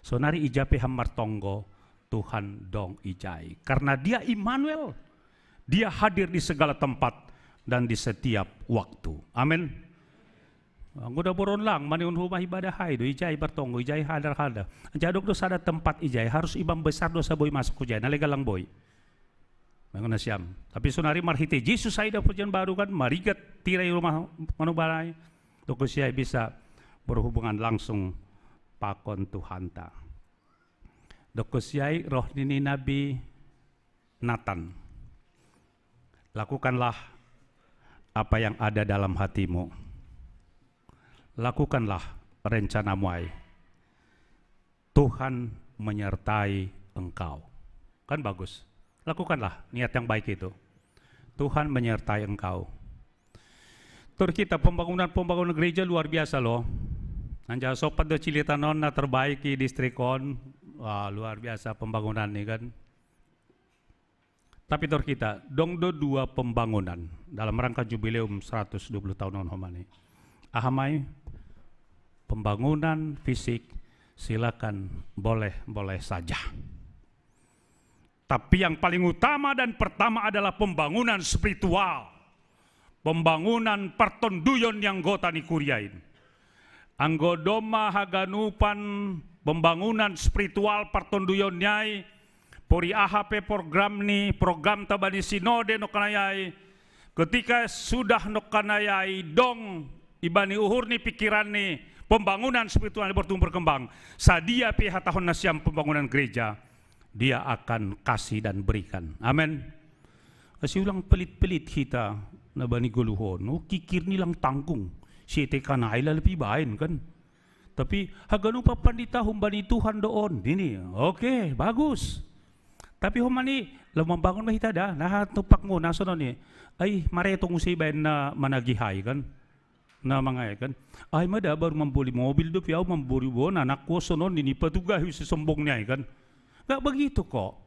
Sonari ija pe ham martonggo, Tuhan dong ijai. Karena Dia Immanuel, Dia hadir di segala tempat dan di setiap waktu. Amin. Anggo da boron lang, manihon homa ibadah ai do, ijai martonggo, ijai hadar-hadar. Anjaha adong do sada tempat ijai, harus imam besar do sai boi masuk hujai, na legan lang boi. Mangan nasiam. Tapi sonari marhite Jesus ai da Perjanjian Baru kan, marigat tira i rumah manobarai. Dokon siai bisa berhubungan langsung pakon Tuhanta. Dokon siai roh ni nabi Natan. Lakukanlah apa yang ada dalam hatimu. Lakukanlah rencanamu ai. Tuhan menyertai engkau. Kan bagus. Lakukanlah niat yang baik itu. Tuhan menyertai engkau. Tor hita, pembangunan-pembangunan gereja luar biasa loh. Anjaha sompat do cilitanon na terbaik i distrik on. Wah, luar biasa pembangunan ni kan. Tapi tor hita, dong do dua pembangunan dalam rangka jubileum seratus dua puluh tahun on homa ni. Aha ma i? Pembangunan fisik, silakan, boleh-boleh saja. Tapi yang paling utama dan pertama adalah pembangunan spiritual. Pembangunan partonduyon ni anggota ni kuria in. Anggo domma haganupan pembangunan spiritual partonduyon ni ai, pori aha pe program ni, programta bani sinode nongkanai ai, ketika sudah nongkanai ai dong ibani uhur ni, pikiran ni, pembangunan spiritual ni bertumbuh berkembang, sadia pe hatahon nasiam pembangunan gereja, Dia akan kasih dan berikan. Amin. Asi ulang pelit-pelit hita na bani goluhon. Oh, kikir ni lang tanggung. Sietekan ai lalap ibaen kan. Tapi haganupan pandita humbani Tuhan do on. Ini, oke, bagus. Tapi homa ni, laho mambangun ma hita da, na tumpak ngo na sonon i. Ai, maretong muse ibaen na managih ai kan. Na mangae kan. Ai ma da baru mamboli mobil dope au, mamboli bo na nangko sonon i, ipatugahi use sombong ni ai kan. Gak begitu kok.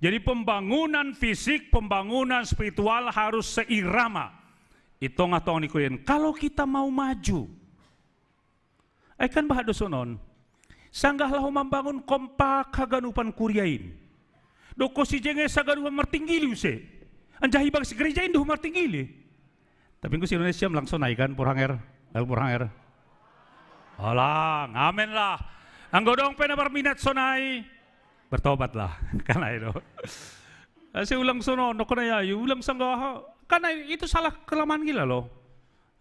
Jadi pembangunan fisik, pembangunan spiritual harus seirama. I tongah-tongah ni kuria in. Kalau kita mau maju. Ai kan bahat do sonon. Sanggah laho mambangun kompak haganupan kuria in. Dokon sijenge haganupan martinggili use. Anjaha ibagas gereja in do martinggili. Tapi anggo si Indonesia melangson ai kan, Purhanger. El Purhanger. Olang, amin lah. Anggo dong pe na marminat sonai, bertobatlah. Kan ai do. Ase ulang sonon, nongkanai ai, ulang sanggah. Kan ai, itu salah kelemahan gila loh.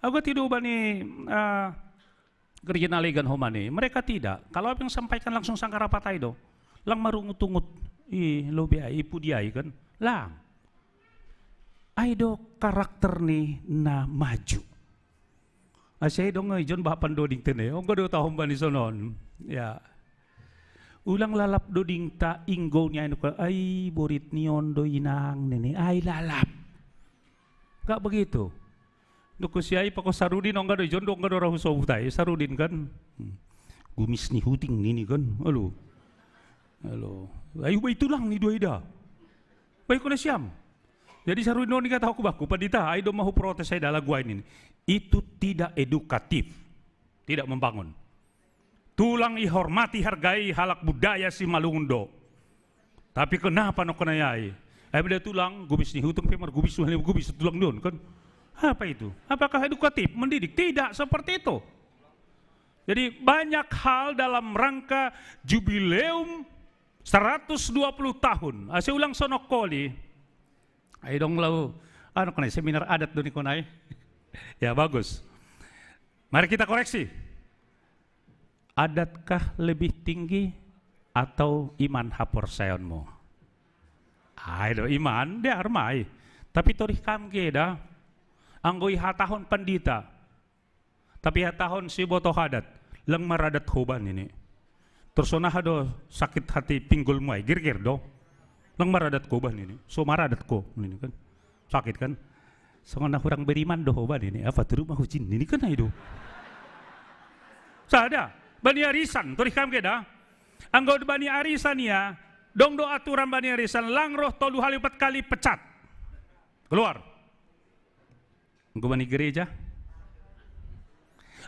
Au gati do bani, ah, gereja na legan homa ni. Mereka tidak. Kalau apa yang sampaikan langsung sanggar rapat ai do. Lang marungut-ungut. I, lobi ai, i pudi ai kan. Lang. Ai do karakter ni na maju. Ase dong ijon bahat pandoding tene. Onggo do tahom bani sonon. Ya. Ulang lalap dodingta inggo ni ai nukar, ai borit ni on do inang nene, ai lalap. Gak begitu. Nukku si ai pako Sarudin ongga do ijon do ongga do rahu sobut ai Sarudin kan. Hmm. Gumis ni huting nini kan. Alu. Alu. Ayu bai tulang ni dua ida. Bai kona siam. Jadi Sarudin on ni kata aku baku, pandita, ai do mahu protes ai dalam gua ini. Itu tidak edukatif. Tidak membangun. Tulang ihormati, hargai, halak budaya Simalungun do. Tapi kenapa nongkanai ai? Ai beda tulang, gubis ni hutung pe margubis, gubis tulang ni on kan. Apa itu? Apakah edukatif, mendidik? Tidak seperti itu. Jadi banyak hal dalam rangka jubileum seratus dua puluh tahun. Ase ulang sonok koli. Ai dong lau, anu, kena seminar adat do ni kona ai. Ya, bagus. Mari kita koreksi. Adatkah lebih tinggi atau iman haporsayaonmu? Ai do, iman, dear ma ai. Tapi torih kam ge da. Anggo ihatahon pandita. Tapi ihatahon sibotoh adat. Lang maradat ho ba nini. Tor sonaha do sakit hati pinggolmu ai, girgir do. Lang maradat ho ba nini. So maradat ho nini kan. Sakit kan? Songon na hurang beriman do ho bani ni, apa tu rumah hujin ni kan ai do. Sada, bani arisan, torih kam keda. Anggo bani arisan ia, dong do aturan bani arisan, lang roh tolu hali empat kali pecat. Keluar. Anggo bani gereja.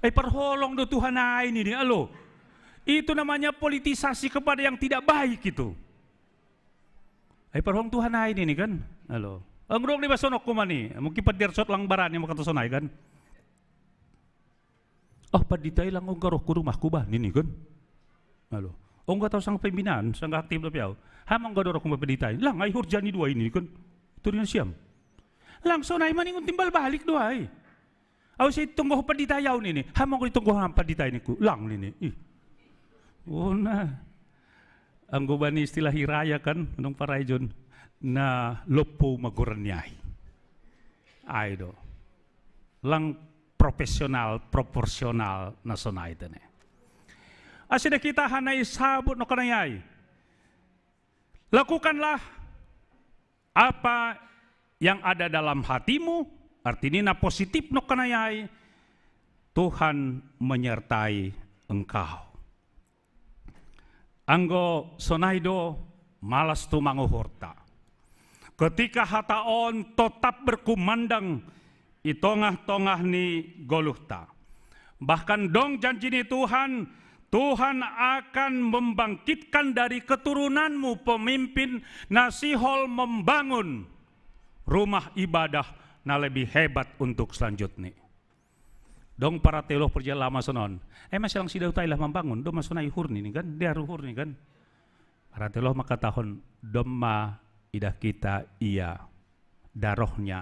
Ai parholong do Tuhan ai ni, alo. Itu namanya politisasi kepada yang tidak baik itu. Ai parholong Tuhan ai ni kan. Alo. Anggo dong di basonok kumani, mungkin pandiar sot lang barani maka tu sonai kan. Oh, pandita i lang ongga roh ku rumahku bah nini kan. Alo. Ongga tau sang pembinaan, sang aktif tapi au. Ham ongga do roh ku pandita i. Lang ai horja ni dua ini kan. Turian siam. Lang sonai maningun timbal balik dua i. Au si tonggo pandita i au nini. Ham ongga ditonggo ham pandita i ningku. Lang nini. Ih. Oh nah. Anggo bani istilah iraya kan, nung paraijon na loppo magoran ni ai. Ai do. Lang profesional, proporsional na sonai tene. Asida kita hanai sabut no kanai ai. Lakukanlah apa yang ada dalam hatimu, artinya na positif no kanai ai, Tuhan menyertai engkau. Anggo sonai do malas tu manguhurta. Ketika hata on tetap berkumandang i tongah-tongah ni goluhta. Bahkan dong janji ni Tuhan, Tuhan akan membangkitkan dari keturunanmu pemimpin na sihol membangun rumah ibadah na lebih hebat untuk selanjutnya. Dong para teolog perjalaman sonon. Eh, masih lang sidau tai lah membangun. Dong masuk naik hurni ni kan. Dia ruhur ni kan. Para teolog maka tahun domma idah kita ia darohnya,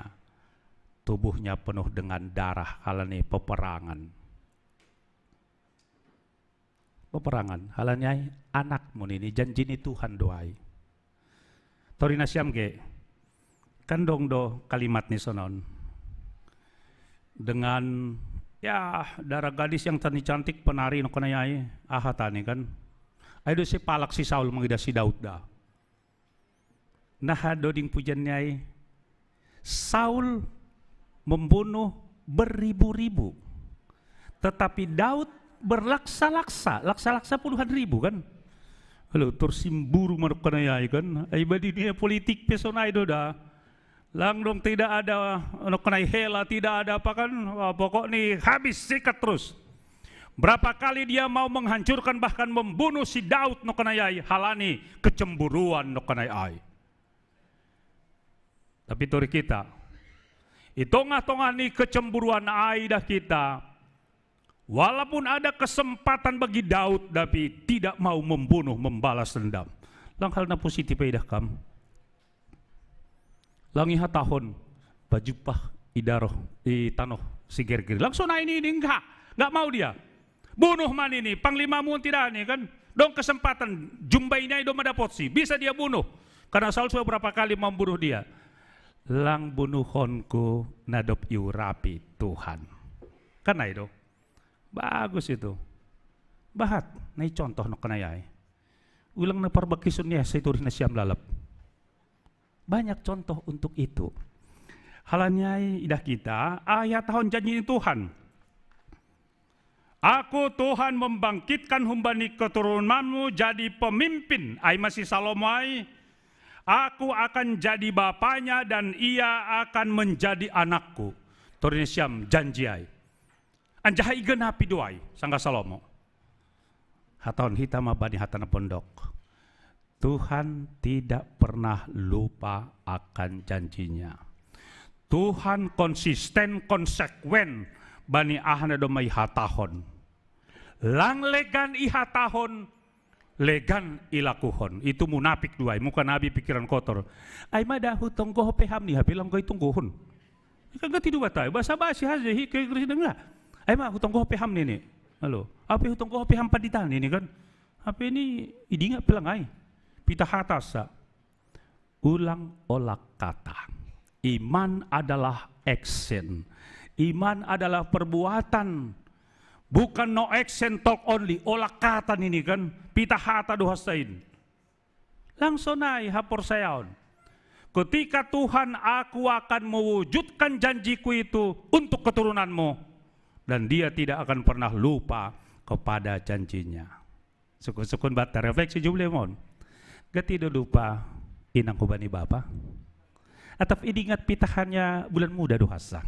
tubuhnya penuh dengan darah halani peperangan. Peperangan halani ai anakmu nini, janji ni Tuhan do ai. Tori nasiam ge kan dong do kalimat ni sonon. Dengan ya darah gadis yang tadi cantik penari no kanai ai, aha tani kan. Ai do si palak si Saul mengidah si Daud da. Nah, doding pujian ni ai, Saul membunuh beribu-ribu, tetapi Daud berlaksa-laksa, laksa-laksa puluhan ribu kan. Halo, tersimburu manuk kanai ai kan. Ai badi dunia politik pe sonai do da. Lang dong tidak ada manuk kanai hela, tidak ada apa kan. Wah, pokok ni habis sikat terus. Berapa kali dia mau menghancurkan bahkan membunuh si Daud no kanai ai halani kecemburuan no kanai ai. Tapi tori kita, i tongah-tongah ni kecemburuan ai dah kita, walaupun ada kesempatan bagi Daud, tapi tidak mau membunuh, membalas dendam. Lang hal na positif ai dah kam. Lang iha tahun pajumpah i daroh i tanoh si Gerger. Langsung na ini, ini enggak, enggak mau dia. Bunuh man ini, panglimamu tidak ini kan. Dong kesempatan, jumba ini do madapot si, bisa dia bunuh. Karena Saul sudah berapa kali membunuh dia. Lang bunuhonku na dob iurapi Tuhan. Kan ai do. Bagus itu. Bahat, nai contoh no kanai ai. Ulang na parbakison ni sai tori nasiam lalap. Banyak contoh untuk itu. Halani ai idah kita, ai hatahon janji ni Tuhan. Aku Tuhan membangkitkan humbani keturunanmu jadi pemimpin, ai ma si Salomo ai, aku akan jadi bapanya dan ia akan menjadi anakku. Tori nasiam janji ai. Anjaha igenapi do ai, sangga Salomo. Hatahon hita ma bani hata na pondok. Tuhan tidak pernah lupa akan janjinya. Tuhan konsisten, konsekuen bani aha na domma ihatahon. Lang legan ihatahon, legan ilakuhon. Itu munapik do ai, muka nabi pikiran kotor. Ai ma da hutonggohon pe ham ni, hape lang goi tonggohon. Kan gati do batai, basa-basi haja hi ke Kristen lah. Ai ma hutonggohon pe ham nini. Halo. Ape hutonggohon pe ham pandita nini kan. Ape ni idingat pe lang ai. Pita hata sa. Ulang olah kata. Iman adalah action. Iman adalah perbuatan. Bukan no action, talk only. Olah kata nini kan. Pita hata do hasta in. Lang sonai haporsayaon. Ketika Tuhan, aku akan mewujudkan janjiku itu untuk keturunanmu, dan dia tidak akan pernah lupa kepada janjinya. Sukun-sukun bata refleksi jumlah mon. Gati do lupa inang hubani bapa. Atap ini ingat pitahannya bulan muda do hasa.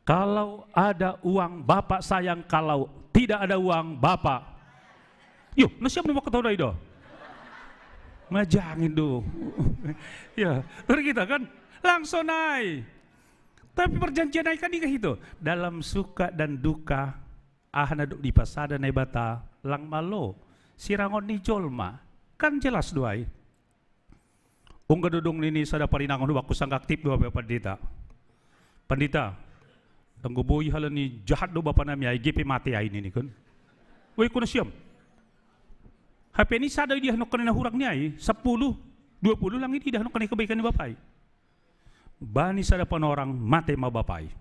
Kalau ada uang bapak sayang, kalau tidak ada uang bapak. Yo, na siap nama ketawa do. Majangin do. Ya, terus kita kan langsung naik. Tapi perjanjian naik kan itu. Dalam suka dan duka, ah, na do dipasada Naibata, lang malo. Sirangon ni jolma. Kan jelas do ai. Ungga do dong nini sada parinangon hubakku sangga aktif do ape pandita. Pandita, anggo boi halani jahat do bapa nami ai, gepe mate ai nini kan. Woi kuna siam. Hape ni sada idiah nokkan na hurang ni ai, sepuluh, dua puluh lang idiah nokkan kebaikan ni bapa ai. Bani sada panorang mate ma bapa ai.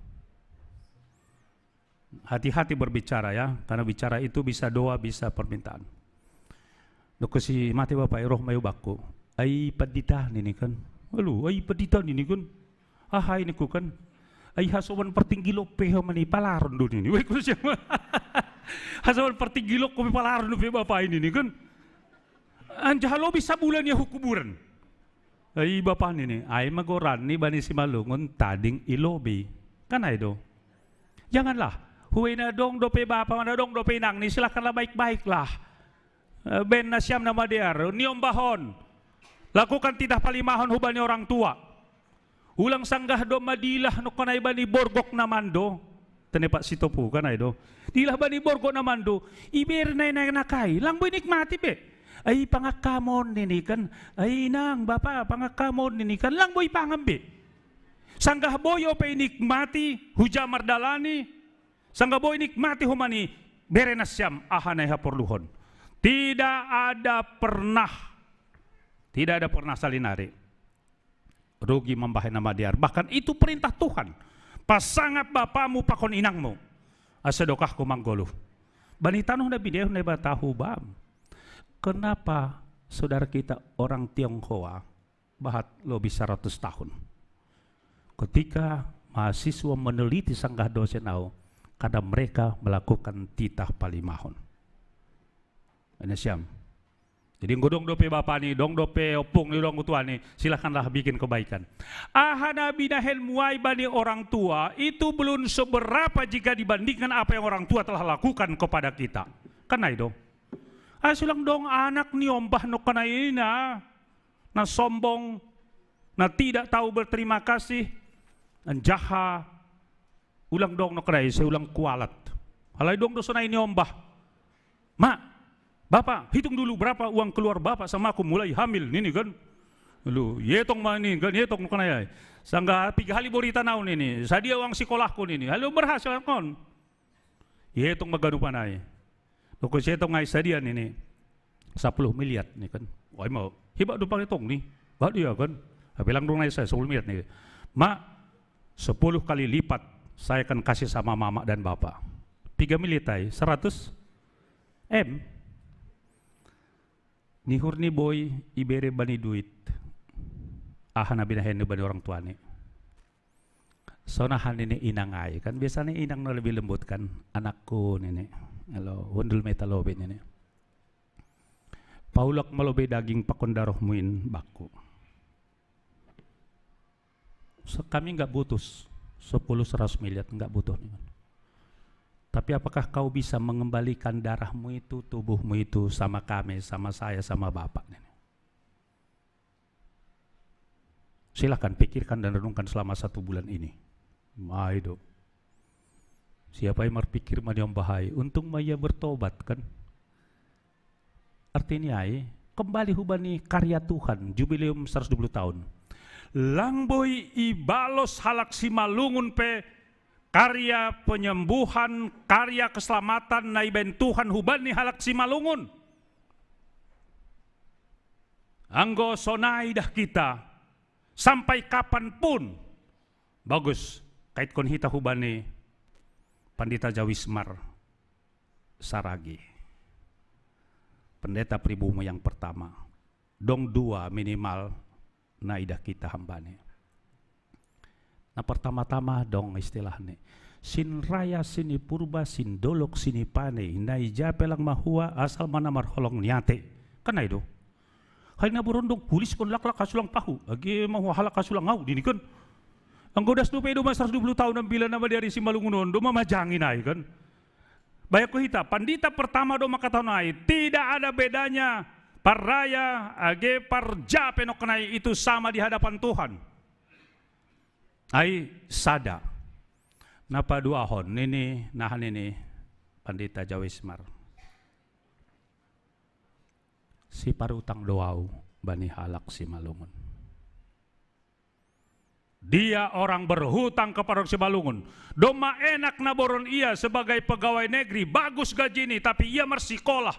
Hati-hati berbicara ya, karena bicara itu bisa doa, bisa permintaan. Doko si mate bapa ai roh mayo bakku. Ai pandita nini kan. Alu, ai pandita nini kan. Ahai niku kan. Ai hasoban pertinggi lope ho mani palaron do nini. Woi kusiang. Hasoban pertinggi lope palaron do pe bapa ini ni kan. Anjaha lobi sabulan ya hukuburan. Ai bapa nini, ai magoran ni bani Simalungun tading i lobi. Kan ai do. Janganlah. Huwei na dong dope bapa, na dong dope inang ni, silahkanlah baik-baiklah. Eh, ben nasiam na madear, niombahon. Lakukan titah palimahon hubani orang tua. Ulang sanggah do madilah nokkonai bani borgok na mando. Tenepak sitopu kan ai do. Dilah bani borgok na mando. Iber nai nai nakai. Lang boi nikmati pe. Ai pangakkamon nini kan. Ai nang bapa pangakkamon nini kan. Lang boi pangan pe. Sanggah boi ope nikmati huja mardalani. Sanggah boi nikmati humani bere nasiam aha nai haporluhon. Tidak ada pernah. Tidak ada pernah salinari. Rugi mambahen na madiar. Bahkan itu perintah Tuhan. Pasangap bapamu pakon inangmu. Asa dokahku manggoluh. Bani tanoh na bidehon Naibata hubam. Kenapa saudara kita orang Tionghoa bahat lobi saratus tahun? Ketika mahasiswa meneliti sanggah dosen au, kada mereka melakukan titah palimahon. Ina siam. Jadi anggo dong dope bapa ni, dong dope opung ni, dong tua ni, silahkanlah bikin kebaikan. Aha na binahen muai bani orang tua itu belum seberapa jika dibandingkan apa yang orang tua telah lakukan kepada kita. Kan ai do. Ai sulang dong anak ni ombah nokkanai na, na sombong, na tidak tahu berterima kasih, anjaha ulang dong nokkanai sai ulang kualat. Alai dong do sonai ni ombah. Ma, bapa, hitung dulu berapa uang keluar bapa sama aku mulai hamil nini kan. Lu, yetong ma nini kan, yetong nokkanai ai. Sangga piga hali borita nau nini, sadia uang sikolahku nini. Halo berhasil kon. Yetong ma ganupan ai. Doko sietong ai sadia nini. Sapuluh miliar ni kan. Wai ma, hebat do pangetong ni. Bah dia kan. Bilang dong nai saya sepuluh miliar ni. Ma, sepuluh kali lipat saya akan kasih sama mama dan bapa. Piga miliar ai, seratus M. Nihur ni boi ibere bani duit. Aha na binahen ni bani orang tua ni. Sonahan nini inang ai kan, biasanya inang na lebih lembut kan, anakku nini. Elo, hundul meta lobi nini. Paulak ma lobi daging pakon darohmu in bakku. So, kami nggak butuh sepuluh seratus miliar, nggak butuh nih. Tapi apakah kau bisa mengembalikan darahmu itu, tubuhmu itu sama kami, sama saya, sama bapak nih? Silahkan pikirkan dan renungkan selama satu bulan ini. Mai do. Siapa yang berpikir maniom bahai, untung ma ia bertobat kan. Artinya ai, kembali hubani karya Tuhan, jubileum seratus dua puluh tahun. Lang boi ibalos halak Simalungun pe karya penyembuhan, karya keselamatan na ibaen Tuhan hubani halak Simalungun. Anggo sonai dah kita, sampai kapanpun. Bagus, kaitkon hita hubani Pandita Jawismar Saragi. Pendeta pribumi yang pertama. Dong dua minimal naidah kita hambani. Na pertama-tama dong istilahni, sin raya sini purba, sin dolok sini pane, nai ja pe lang mahua asal mana marholong ni ate. Kan nai do. Hai na borondong pulis kon laklak hasulang pahu, age mahua halak hasulang au nini kan. Anggo das dope do ma saratus dua puluh taon ambilan nama di ari Simalungun on do ma majangi nai kan. Bayangko hita, pandita pertama do mangkatahon ai, tidak ada bedanya parraya age parjape nongkan ai, itu sama di hadapan Tuhan. Ai sada. Na paduahon nini, naha nini Pandita Jawismar, siparutang do au bani halak Simalungun. Dia orang berhutang kepada orang Simalungun. Domma enak naboru on ia sebagai pegawai negeri, bagus gajini, tapi ia marsikola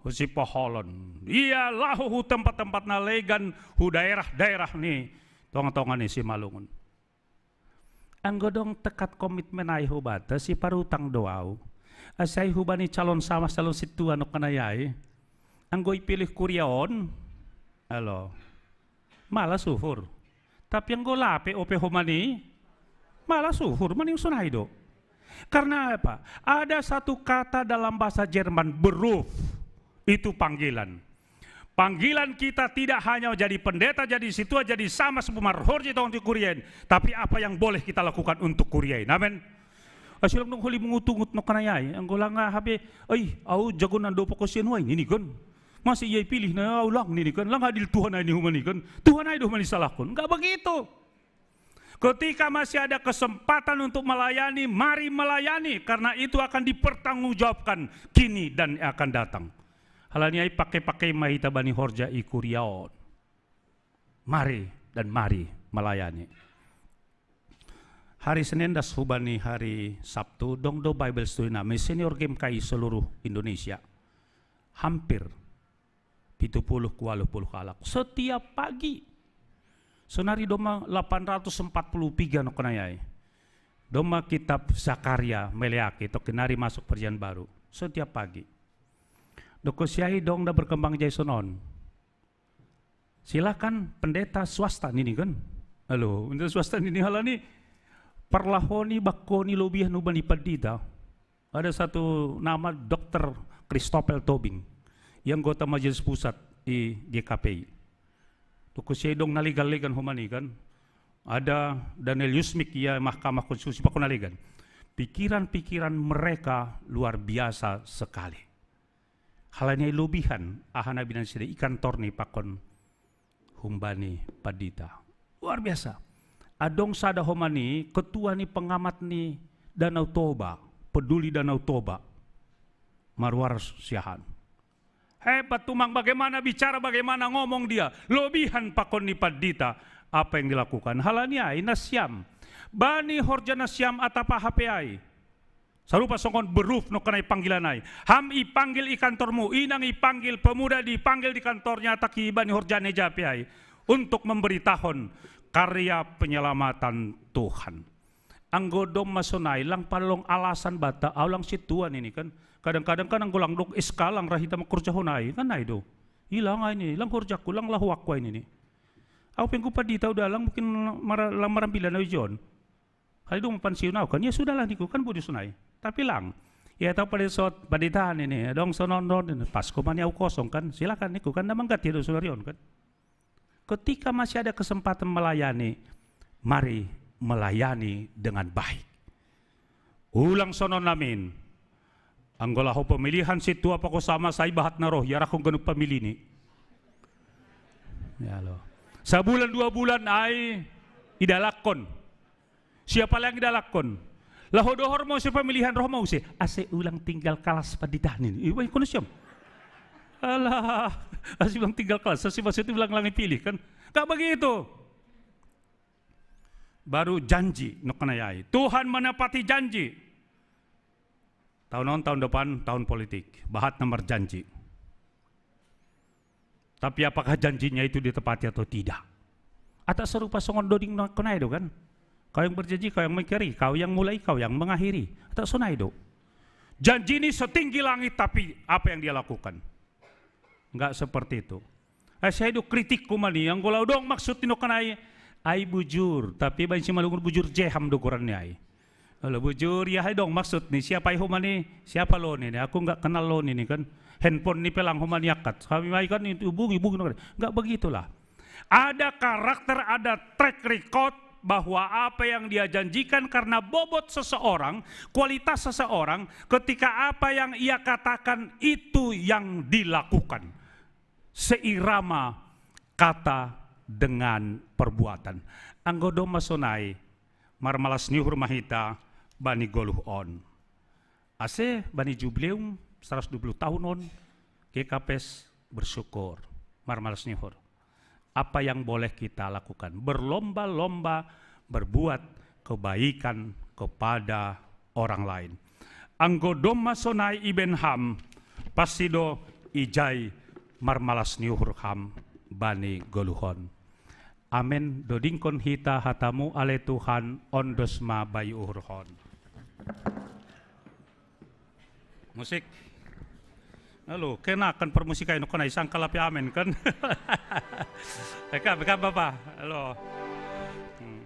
hu sipoholon. Ia laho hu tempat-tempat na legan, hu daerah-daerah ni tonga-tonga ni Simalungun. Anggo dong tekad komitmen ai hubanta, siparutang do au. Asa ai hubani calon samas, calon sintua nongkan ai. Anggo ipilih kuria on, alo, malah suhur. Tapi anggo lape ope homani, malah suhur, maning sonai do. Karena apa? Ada satu kata dalam bahasa Jerman, Beruf. Itu panggilan. Panggilan kita tidak hanya jadi pendeta, jadi sintua, jadi samas, marhorja i tongon di kuria i, tapi apa yang boleh kita lakukan untuk kuria i. Amen. Asi ulang dong holi mangutungut nongkan ai, anggo langa hape, ai, au jago nandok pakosian huai nini kan. Masa ia ipilih na au lang nini kan, lang adil Tuhan ai ni humani kan. Tuhan ai do humani salahkon. Enggak begitu. Ketika masih ada kesempatan untuk melayani, mari melayani, karena itu akan dipertanggungjawabkan kini dan akan datang. Halani ai pake-pake ma hita bani horja i kuria on. Mari dan mari melayani. Hari Senin das hubani hari Sabtu, dong do Bible study nami senior G M K I seluruh Indonesia. Hampir pitu puluh, ualu puluh halak. Setiap pagi. Sonari domma lapan ratus empat puluh piga nongkan ai. Domma kitab Zakaria, Meleaki, tokinari masuk perjanjian baru. Setiap pagi. Dok ho si ai dong na berkembang jai sonon. Silakan pendeta swasta nini kan. Alo, pendeta swasta nini halani parlahoni bangkoni lobihan hubani pandita. Ada satu nama dokter Christopher Tobing, ia anggota Majelis Pusat i G K P I. Dok ho si ai dong na legan-legan homani kan. Ada Daniel Yusmik, ia Mahkamah Konstitusi, pakon na legan. Pikiran-pikiran mereka luar biasa sekali. Halani ai lobihan aha na binahen nasida i kantor ni pakon humbani pandita. Luar biasa. Adong sada homani ketua ni pengamat ni Danau Toba, peduli Danau Toba. Marwar siahaan. Hebat tumang bagaimana bicara, bagaimana ngomong dia. Lobihan pakon ni pandita apa yang dilakukan. Halani ai nasiam. Bani horja nasiam atap aha pe ai. Sarupa songon Beruf nongkan ai panggilan ai. Ham ipanggil i kantormu, inang ipanggil, pemuda dipanggil di kantornya, ataki bani horjana i ja pe ai. Untuk memberitahon karya penyelamatan Tuhan. Anggo domma sonai, lang palong alasan banta, au lang sintua nini kan. Kadang-kadang kan anggo lang dok S K lang ra hita mangkorjahon ai, kan nai do. I lang ai nini, lang horjangku, lang lahoanku ai nini. Au pe anggo pandita uda lang mungkin mara-, lang marambilan au ijon. Hali dung mansiun au kan, ya sudahlah niku kan bodi sonai. Tapi lang, ia tau pada sot pandita nini, dong sonon don nini, pas ko mani au kosong kan, silakan niku kan, na mangganti do sonari on kan. Ketika masih ada kesempatan melayani, mari melayani dengan baik. Ulang sonon amin. Anggo laho pemilihan sintua pakon samas ai bahat na roh, iarahon ganup pamilini. Ya lo. Sabulan dua bulan ai idalakkon. Siapa lang idalakkon? Laho dohor ma use pemilihan, roh ma use. Ase ulang tinggal kelas pandita nini. Iwa ikono siam. Alah, ase ulang tinggal kelas, ase maksud ulang lang ipilih kan. Gak begitu. Baru janji, nongkan ai. Tuhan menepati janji. Tahun on, tahun depan, tahun politik. Bahat na marjanji. Tapi apakah janjinya itu ditepati atau tidak? Atap sarupa songon doding nongkan ai do kan? Kau yang berjanji, kau yang mengingkari, kau yang mulai, kau yang mengakhiri. Atap sonai do. Janji ni setinggi langit, tapi apa yang dia lakukan? Enggak seperti itu. Ai si ai do kritik homa ni, anggo laho dong maksud ni nongkan ai, ai bujur, tapi baen si malungun bujur jeham do goran ni ai. Olo bujur, ia ai dong maksud ni, siapa i homa ni, siapa lo ni, aku nggak kenal lo ni, ni kan. Handphone ni pe lang homa ni angkat. Hami mai kan hubungi, hubungi, nggak begitulah. Ada karakter, ada track record bahwa apa yang dia janjikan karena bobot seseorang, kualitas seseorang, ketika apa yang ia katakan itu yang dilakukan. Seirama kata dengan perbuatan. Anggo domma sonai, marmalas ni uhur ma hita bani goluh on. Ase bani jubileum seratus dua puluh tahun on, G K P S bersyukur, marmalas ni uhur. Apa yang boleh kita lakukan? Berlomba-lomba berbuat kebaikan kepada orang lain. Anggo domma sonai ibaen ham, pasti do ijai marmalas ni uhur ham bani goluh on. Amen. Dodingkon hita hatamu ale Tuhan, ondos ma bayu uhurhon. Musik. Halo, kenakan permusikan, kena isang kalapi amen kan. Eka, eka Bapa. Halo. Hmm.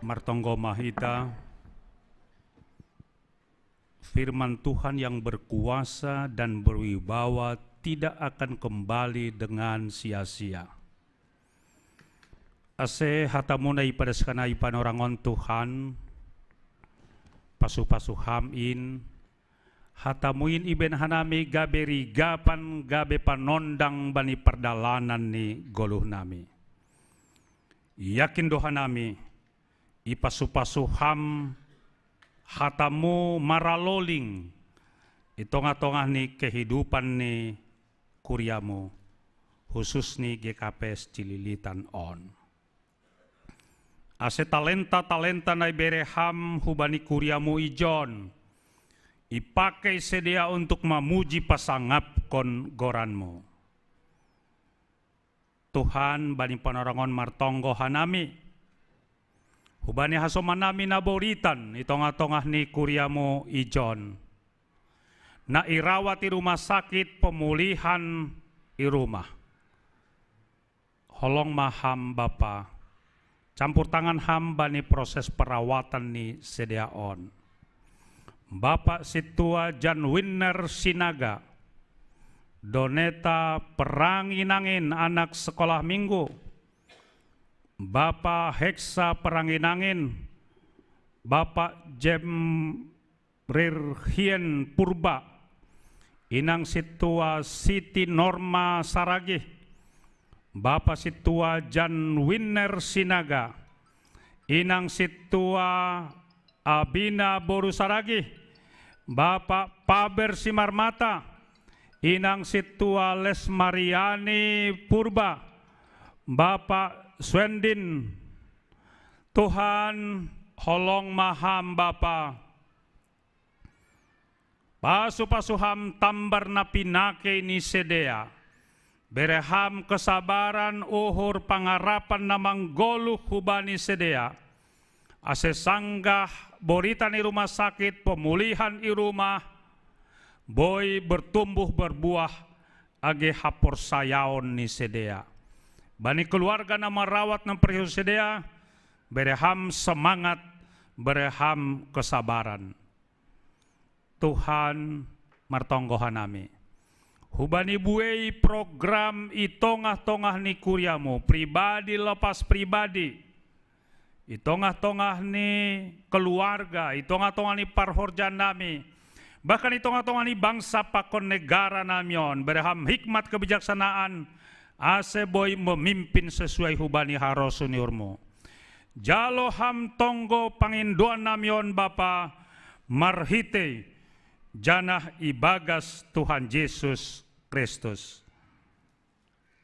Martonggo ma hita. Firman Tuhan yang berkuasa dan berwibawa tidak akan kembali dengan sia-sia. Ase hatamu na ipadaskan i panorang on Tuhan, pasu-pasu ham in, hatamu in ibaen hanami gabe rigapan, gabe panondang bani pardalanan ni goluh nami. Yakin do hanami, ipasu-pasu ham hatamu maraloling i tongah-tongah ni kehidupan ni kuriamu, khusus ni G K P S Cililitan on. Ase talenta-talenta na ibere ham hubani kuriamu ijon, ipake sidea untuk mamuji pasangapkon goranmu. Tuhan, bani panorang on martonggo hanami hubani hasomannami na boritan i tongah-tongah ni kuriamu ijon, na irawat i rumah sakit, pemulihan i rumah. Holong ma ham Bapa, campur tangan ham bani proses perawatan ni sidea on. Bapa Sintua Jan Winner Sinaga, Doneta Peranginangin anak sekolah minggu, Bapa Heksa Peranginangin, Bapa Jem Rirhien Purba, Inang Sintua Siti Norma Saragih, Bapa Sintua Jan Winner Sinaga, Inang Sintua Abina boru Saragih, Bapa Paber Simarmata, Inang Sintua Lesmariani Purba, Bapa Swendin. Tuhan, holong ma ham Bapa, pasu-pasu ham tambar na pinake ni sidea. Bere ham kesabaran, uhur, pangarapan na manggoluh hubani sidea, ase sanggah boritan i rumah sakit, pemulihan i rumah, boi bertumbuh berbuah age haporsayaon ni sidea. Bani keluarga na marawat na mparihur sidea, bere Ham semangat, bere Ham kesabaran. Tuhan, martonggo hanami. Hubani buei program i tongah-tongah ni kuriamu, pribadi lepas pribadi, i tongah-tongah ni keluarga, i tongah-tongah ni parhorjaan nami, bahkan i tongah-tongah ni bangsa pakon negara nami on, bere Ham hikmat kebijaksanaan, ase boi memimpin sesuai hubani harosuh ni uhurmu. Jalo Ham tonggo pangindoan nami on Bapa, marhitei janah ibagas Tuhan Jesus Kristus.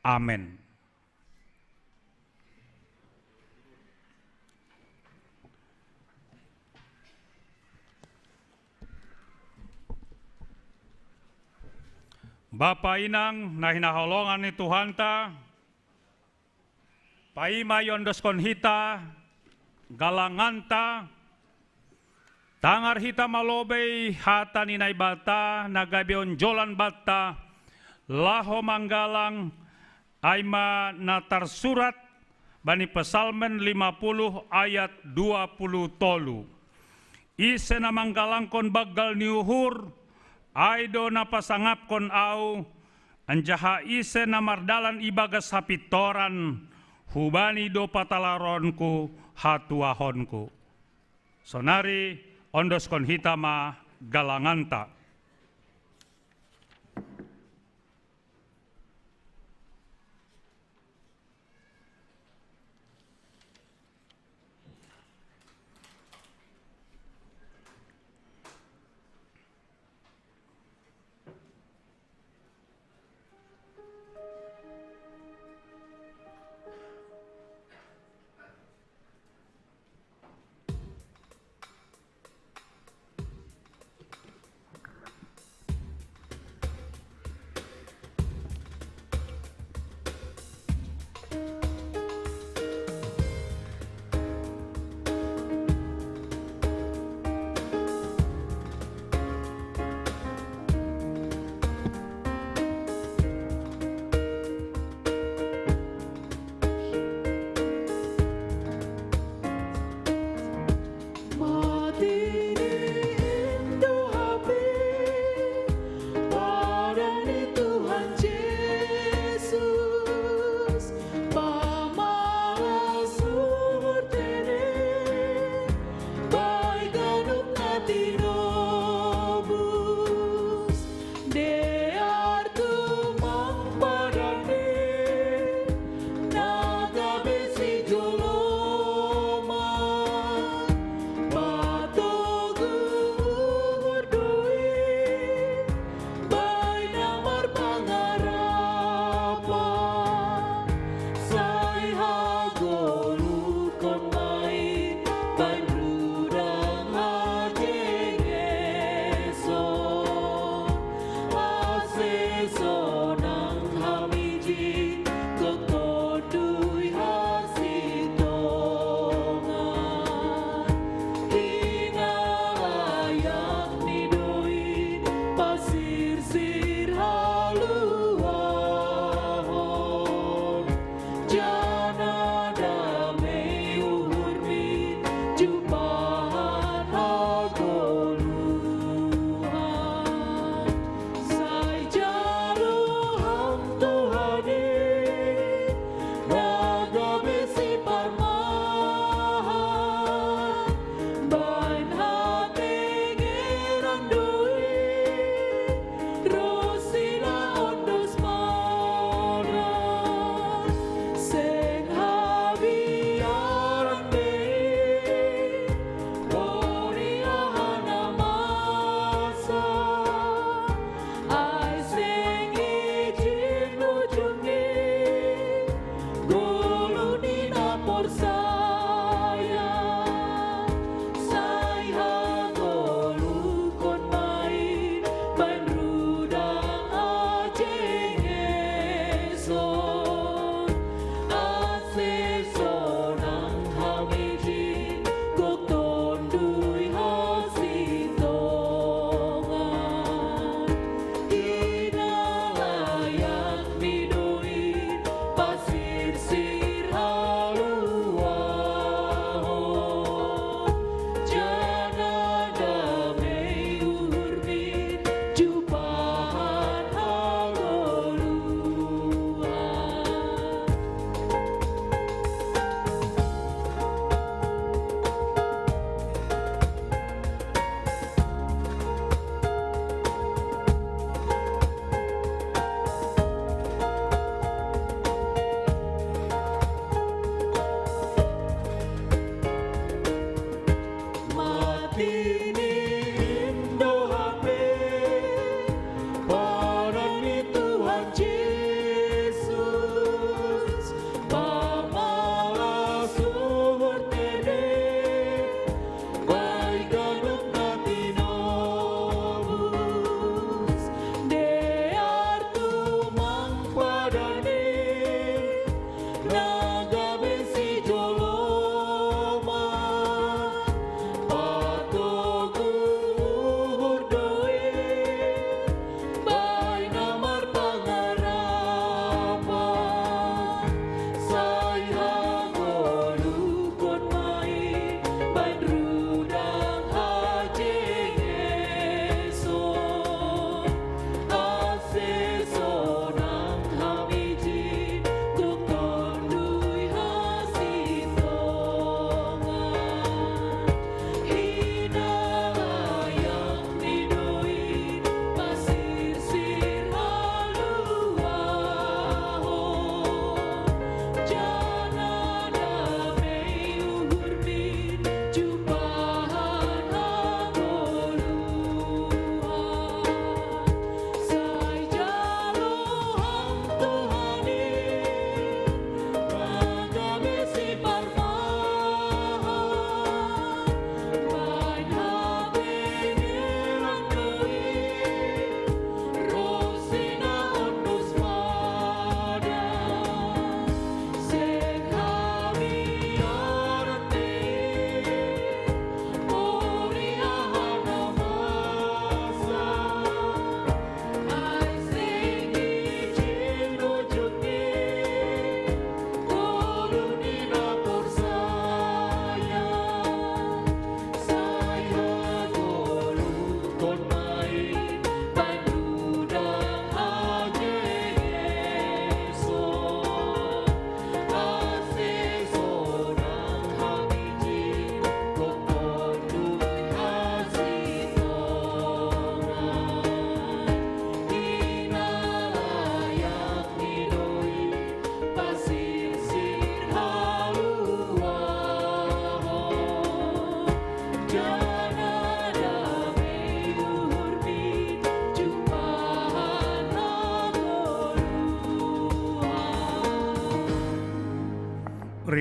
Amen. Bapa inang na hinaholongan ni Tuhanta, paima iondoskon hita galanganta, tangar hita malobei hata ni Naibata na gabe onjolan banta, laho manggalang, ai ma na tarsurat bani Psalmen lima puluh ayat dua puluh tolu. Ise na manggalangkon banggal ni uhur, ai do na pasangapkon ahu, anjaha ise na mardalan ibagas hapintoran, hubani do patalaronku hatuahonku. Sonari ondoskon hita ma galanganta.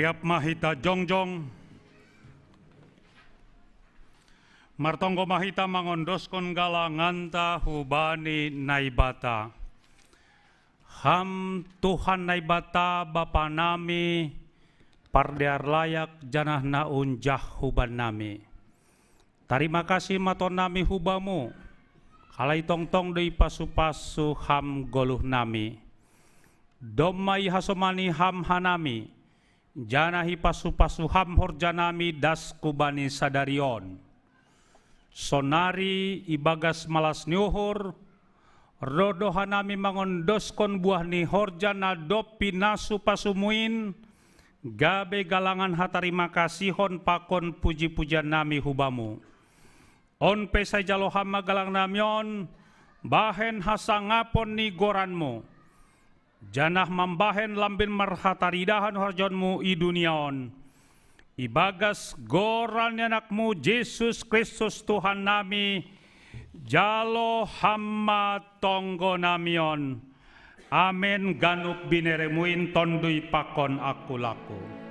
Siap ma hita jongjong. Martonggo ma hita mangondoskon galanganta hubani Naibata. Ham Tuhan Naibata Bapa nami, pardear layak janah na unjah huban nami. Tarima kasih maton nami hu Bamu, halai tongtong do ipasu-pasu Ham goluh nami. Domma ihasomani Ham hanami, janah ipasu-pasu Ham horja nami das hubani sadari on. Sonari ibagas malas ni uhur, roh do hanami mangondoskon buah ni horja na dob pinasu-pasumu in, gabe galangan hatarima kasihon pakon puji-pujian nami hu Bamu. On pe sai jalo Ham ma galang nami on, bahen hasangapon ni goranMu, janah mambahen lambin marhataridahan horjaonMu i dunia on. Ibagas goran ni AnakMu Jesus Kristus Tuhan nami, jalo Ham ma tonggo nami on. Amen. Ganup binereMu in tondui pakon angkulaku.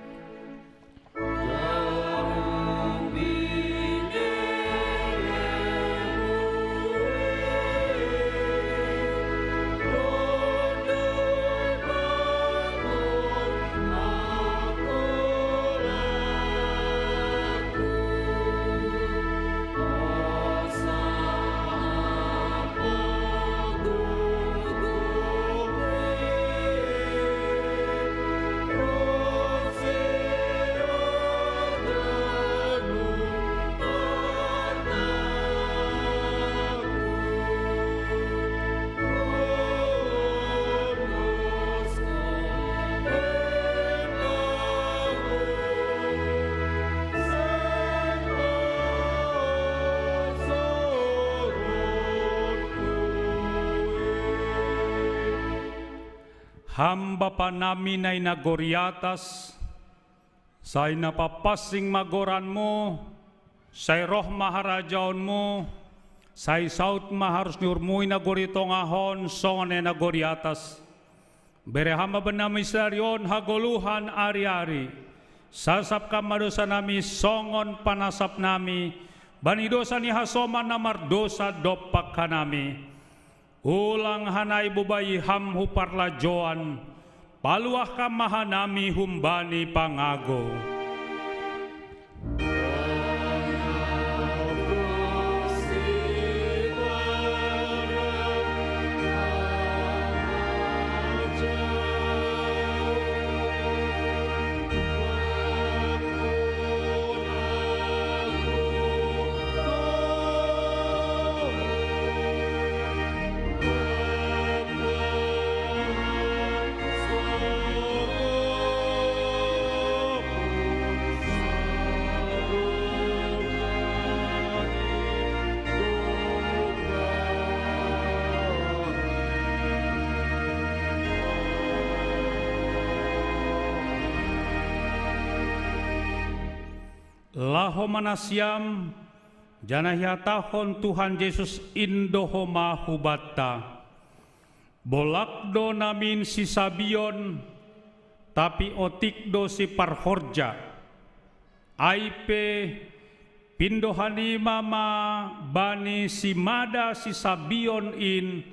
Ham Bapa nami na i nagori atas, sai na papansing ma goranMu, sai roh ma harajaonMu, sai saud ma harus ni uhurMu i nagori tongah on songon na i nagori atas. Bere Ham ma bannami sadari on hagoluhan ari-ari. Sasap Kam ma dosa nami songon panasap nami bani dosa ni hasoman na mardosa dompak hanami. Ulang hanai bobai Ham hu parlajouan, paluah Kam ma hanami humbani pangago. Laho ma nasiam, janah ihatahon Tuhan Jesus in do homa hubanta: Bolak do namin sisabion, tapi otik do siparhorja. Ai pe, pindo hanima ma bani simada sisabion in,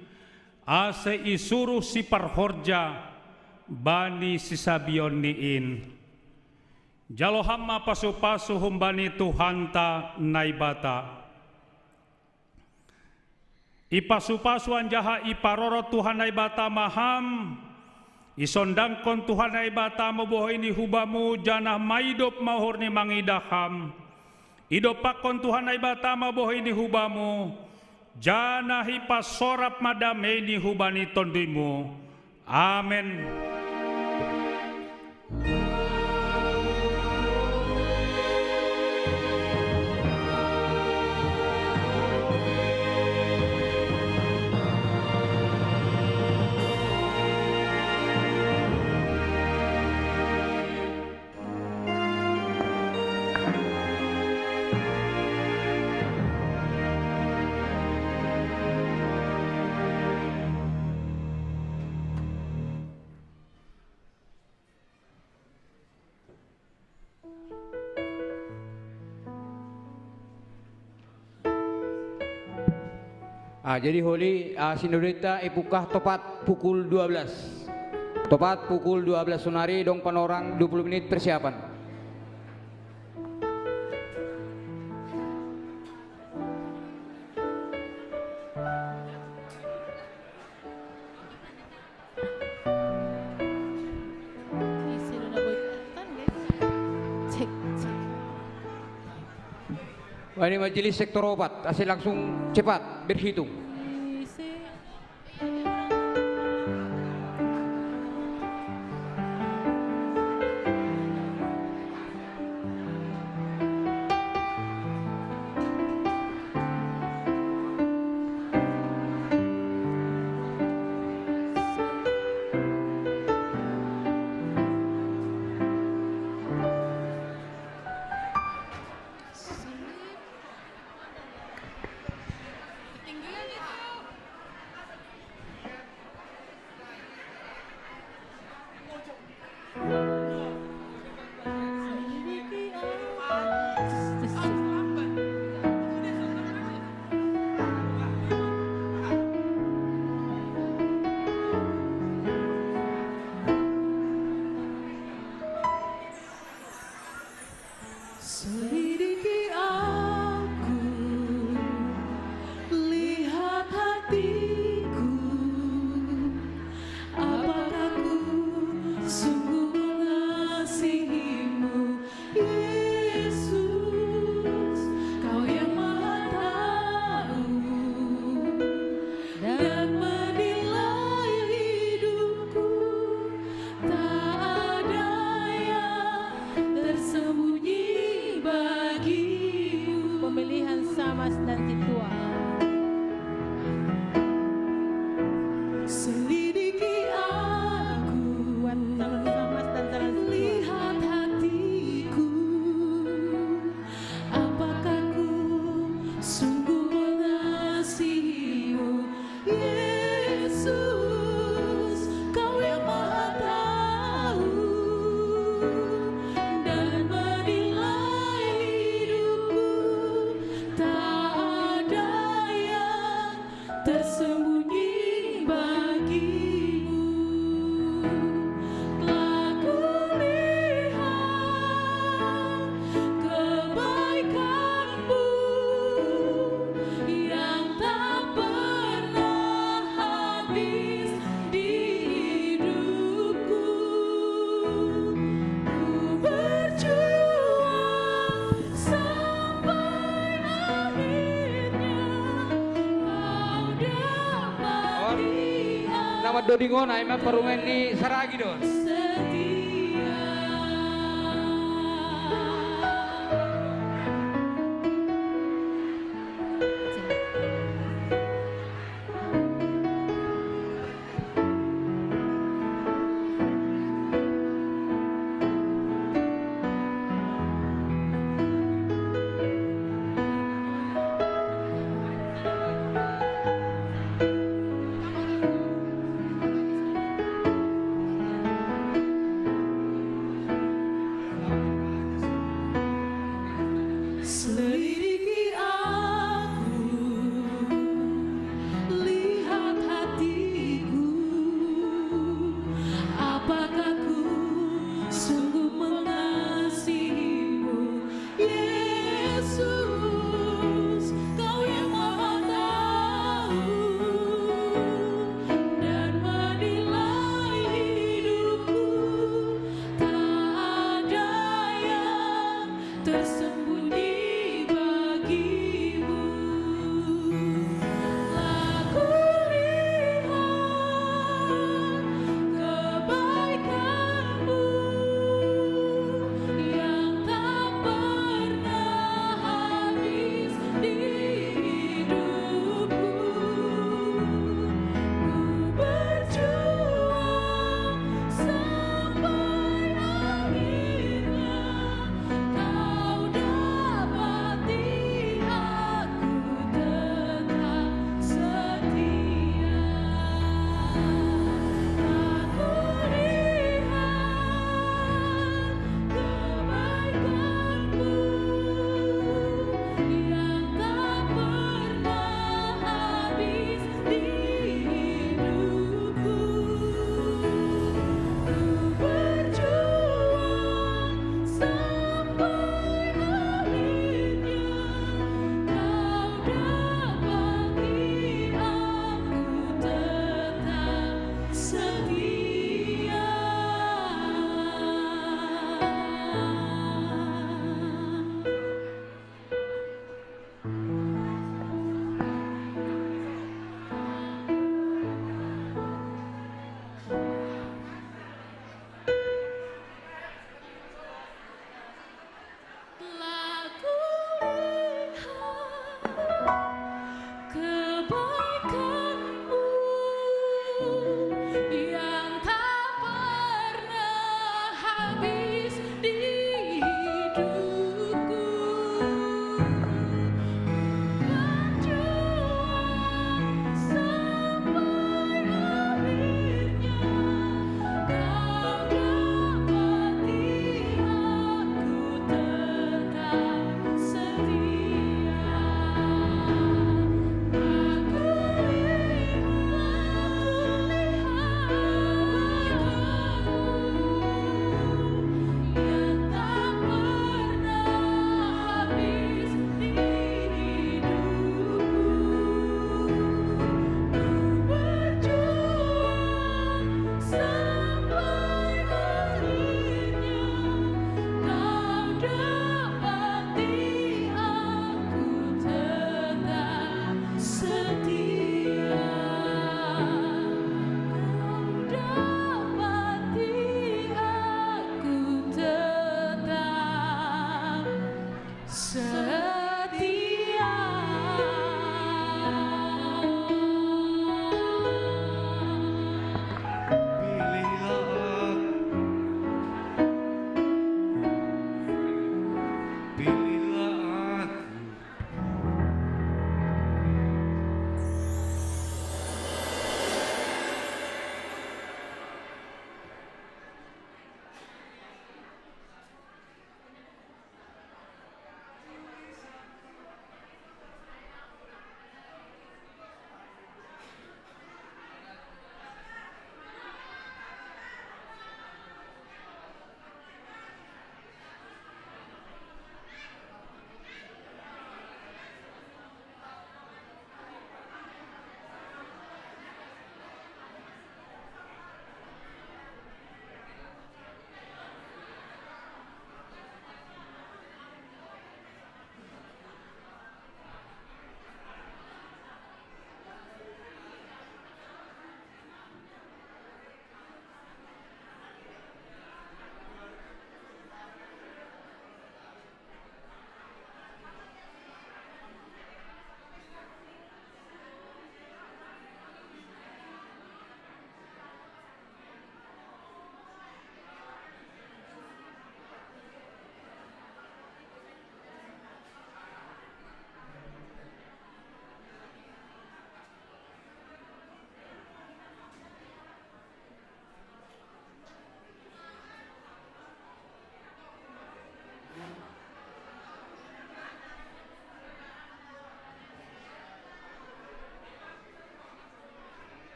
ase isuruh siparhorja bani sisabionni in. Jalo Ham ma pasu-pasu humbani Tuhanta Naibata. Ipasu-pasu anjaha iparorot Tuhan Naibata ma Ham, isondangkon Tuhan Naibata ma boheiNi hu Bamu, janah maidop ma uhurNi mangidah Ham. Idompakkon Tuhan Naibata ma boheiNi hu Bamu, janah ipasorap ma dameiNi hubani TonduyMu. Amen. Ah, jadi holi, ah, sinodeta ipukah topat pukul dua belas. Topat pukul dua belas sonari, dong panorang dua puluh menit persiapan. Cek, cek. Wah, ini majelis sektor opat, asal langsung cepat berhitung. Selidiki aku, lihat hatiku, apakah ku sungguh mengasihimu, Yesus, kau yang maha tahu dan menilai hidupku. Tak ada yang tersembunyi bagimu. Pemilihan Samas dan Situa. Selidiki aku. Buat calon Samas dan calon Situa. Lihat hatiku. Apakah ku sungguh mengasihimu, Yesus, kau yang maha tahu dan menilai hidupku, tak ada yang tersembunyi bagimu. Telah kulihat kebaikanmu yang tak pernah habis di hidupku. Ku berjuang sampai akhirnya kau dapati. Nama dodingon, ai ma parungai ni saragi don. Setia.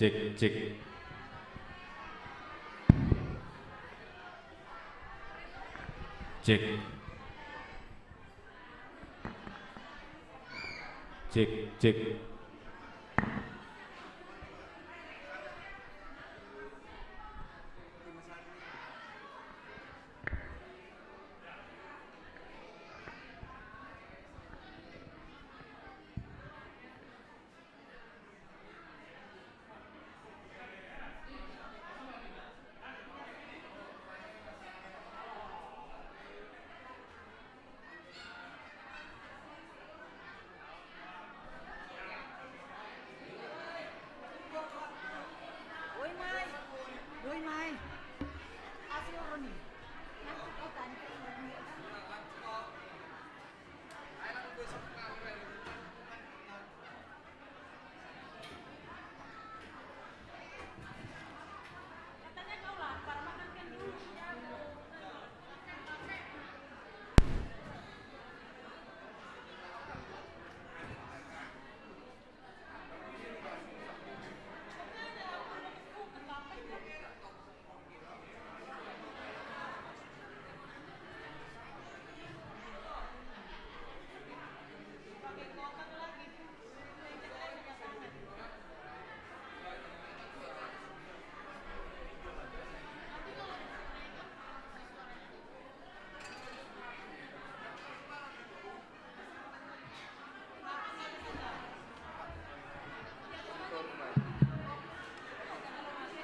Cek, cek. Cek. Cek, cek.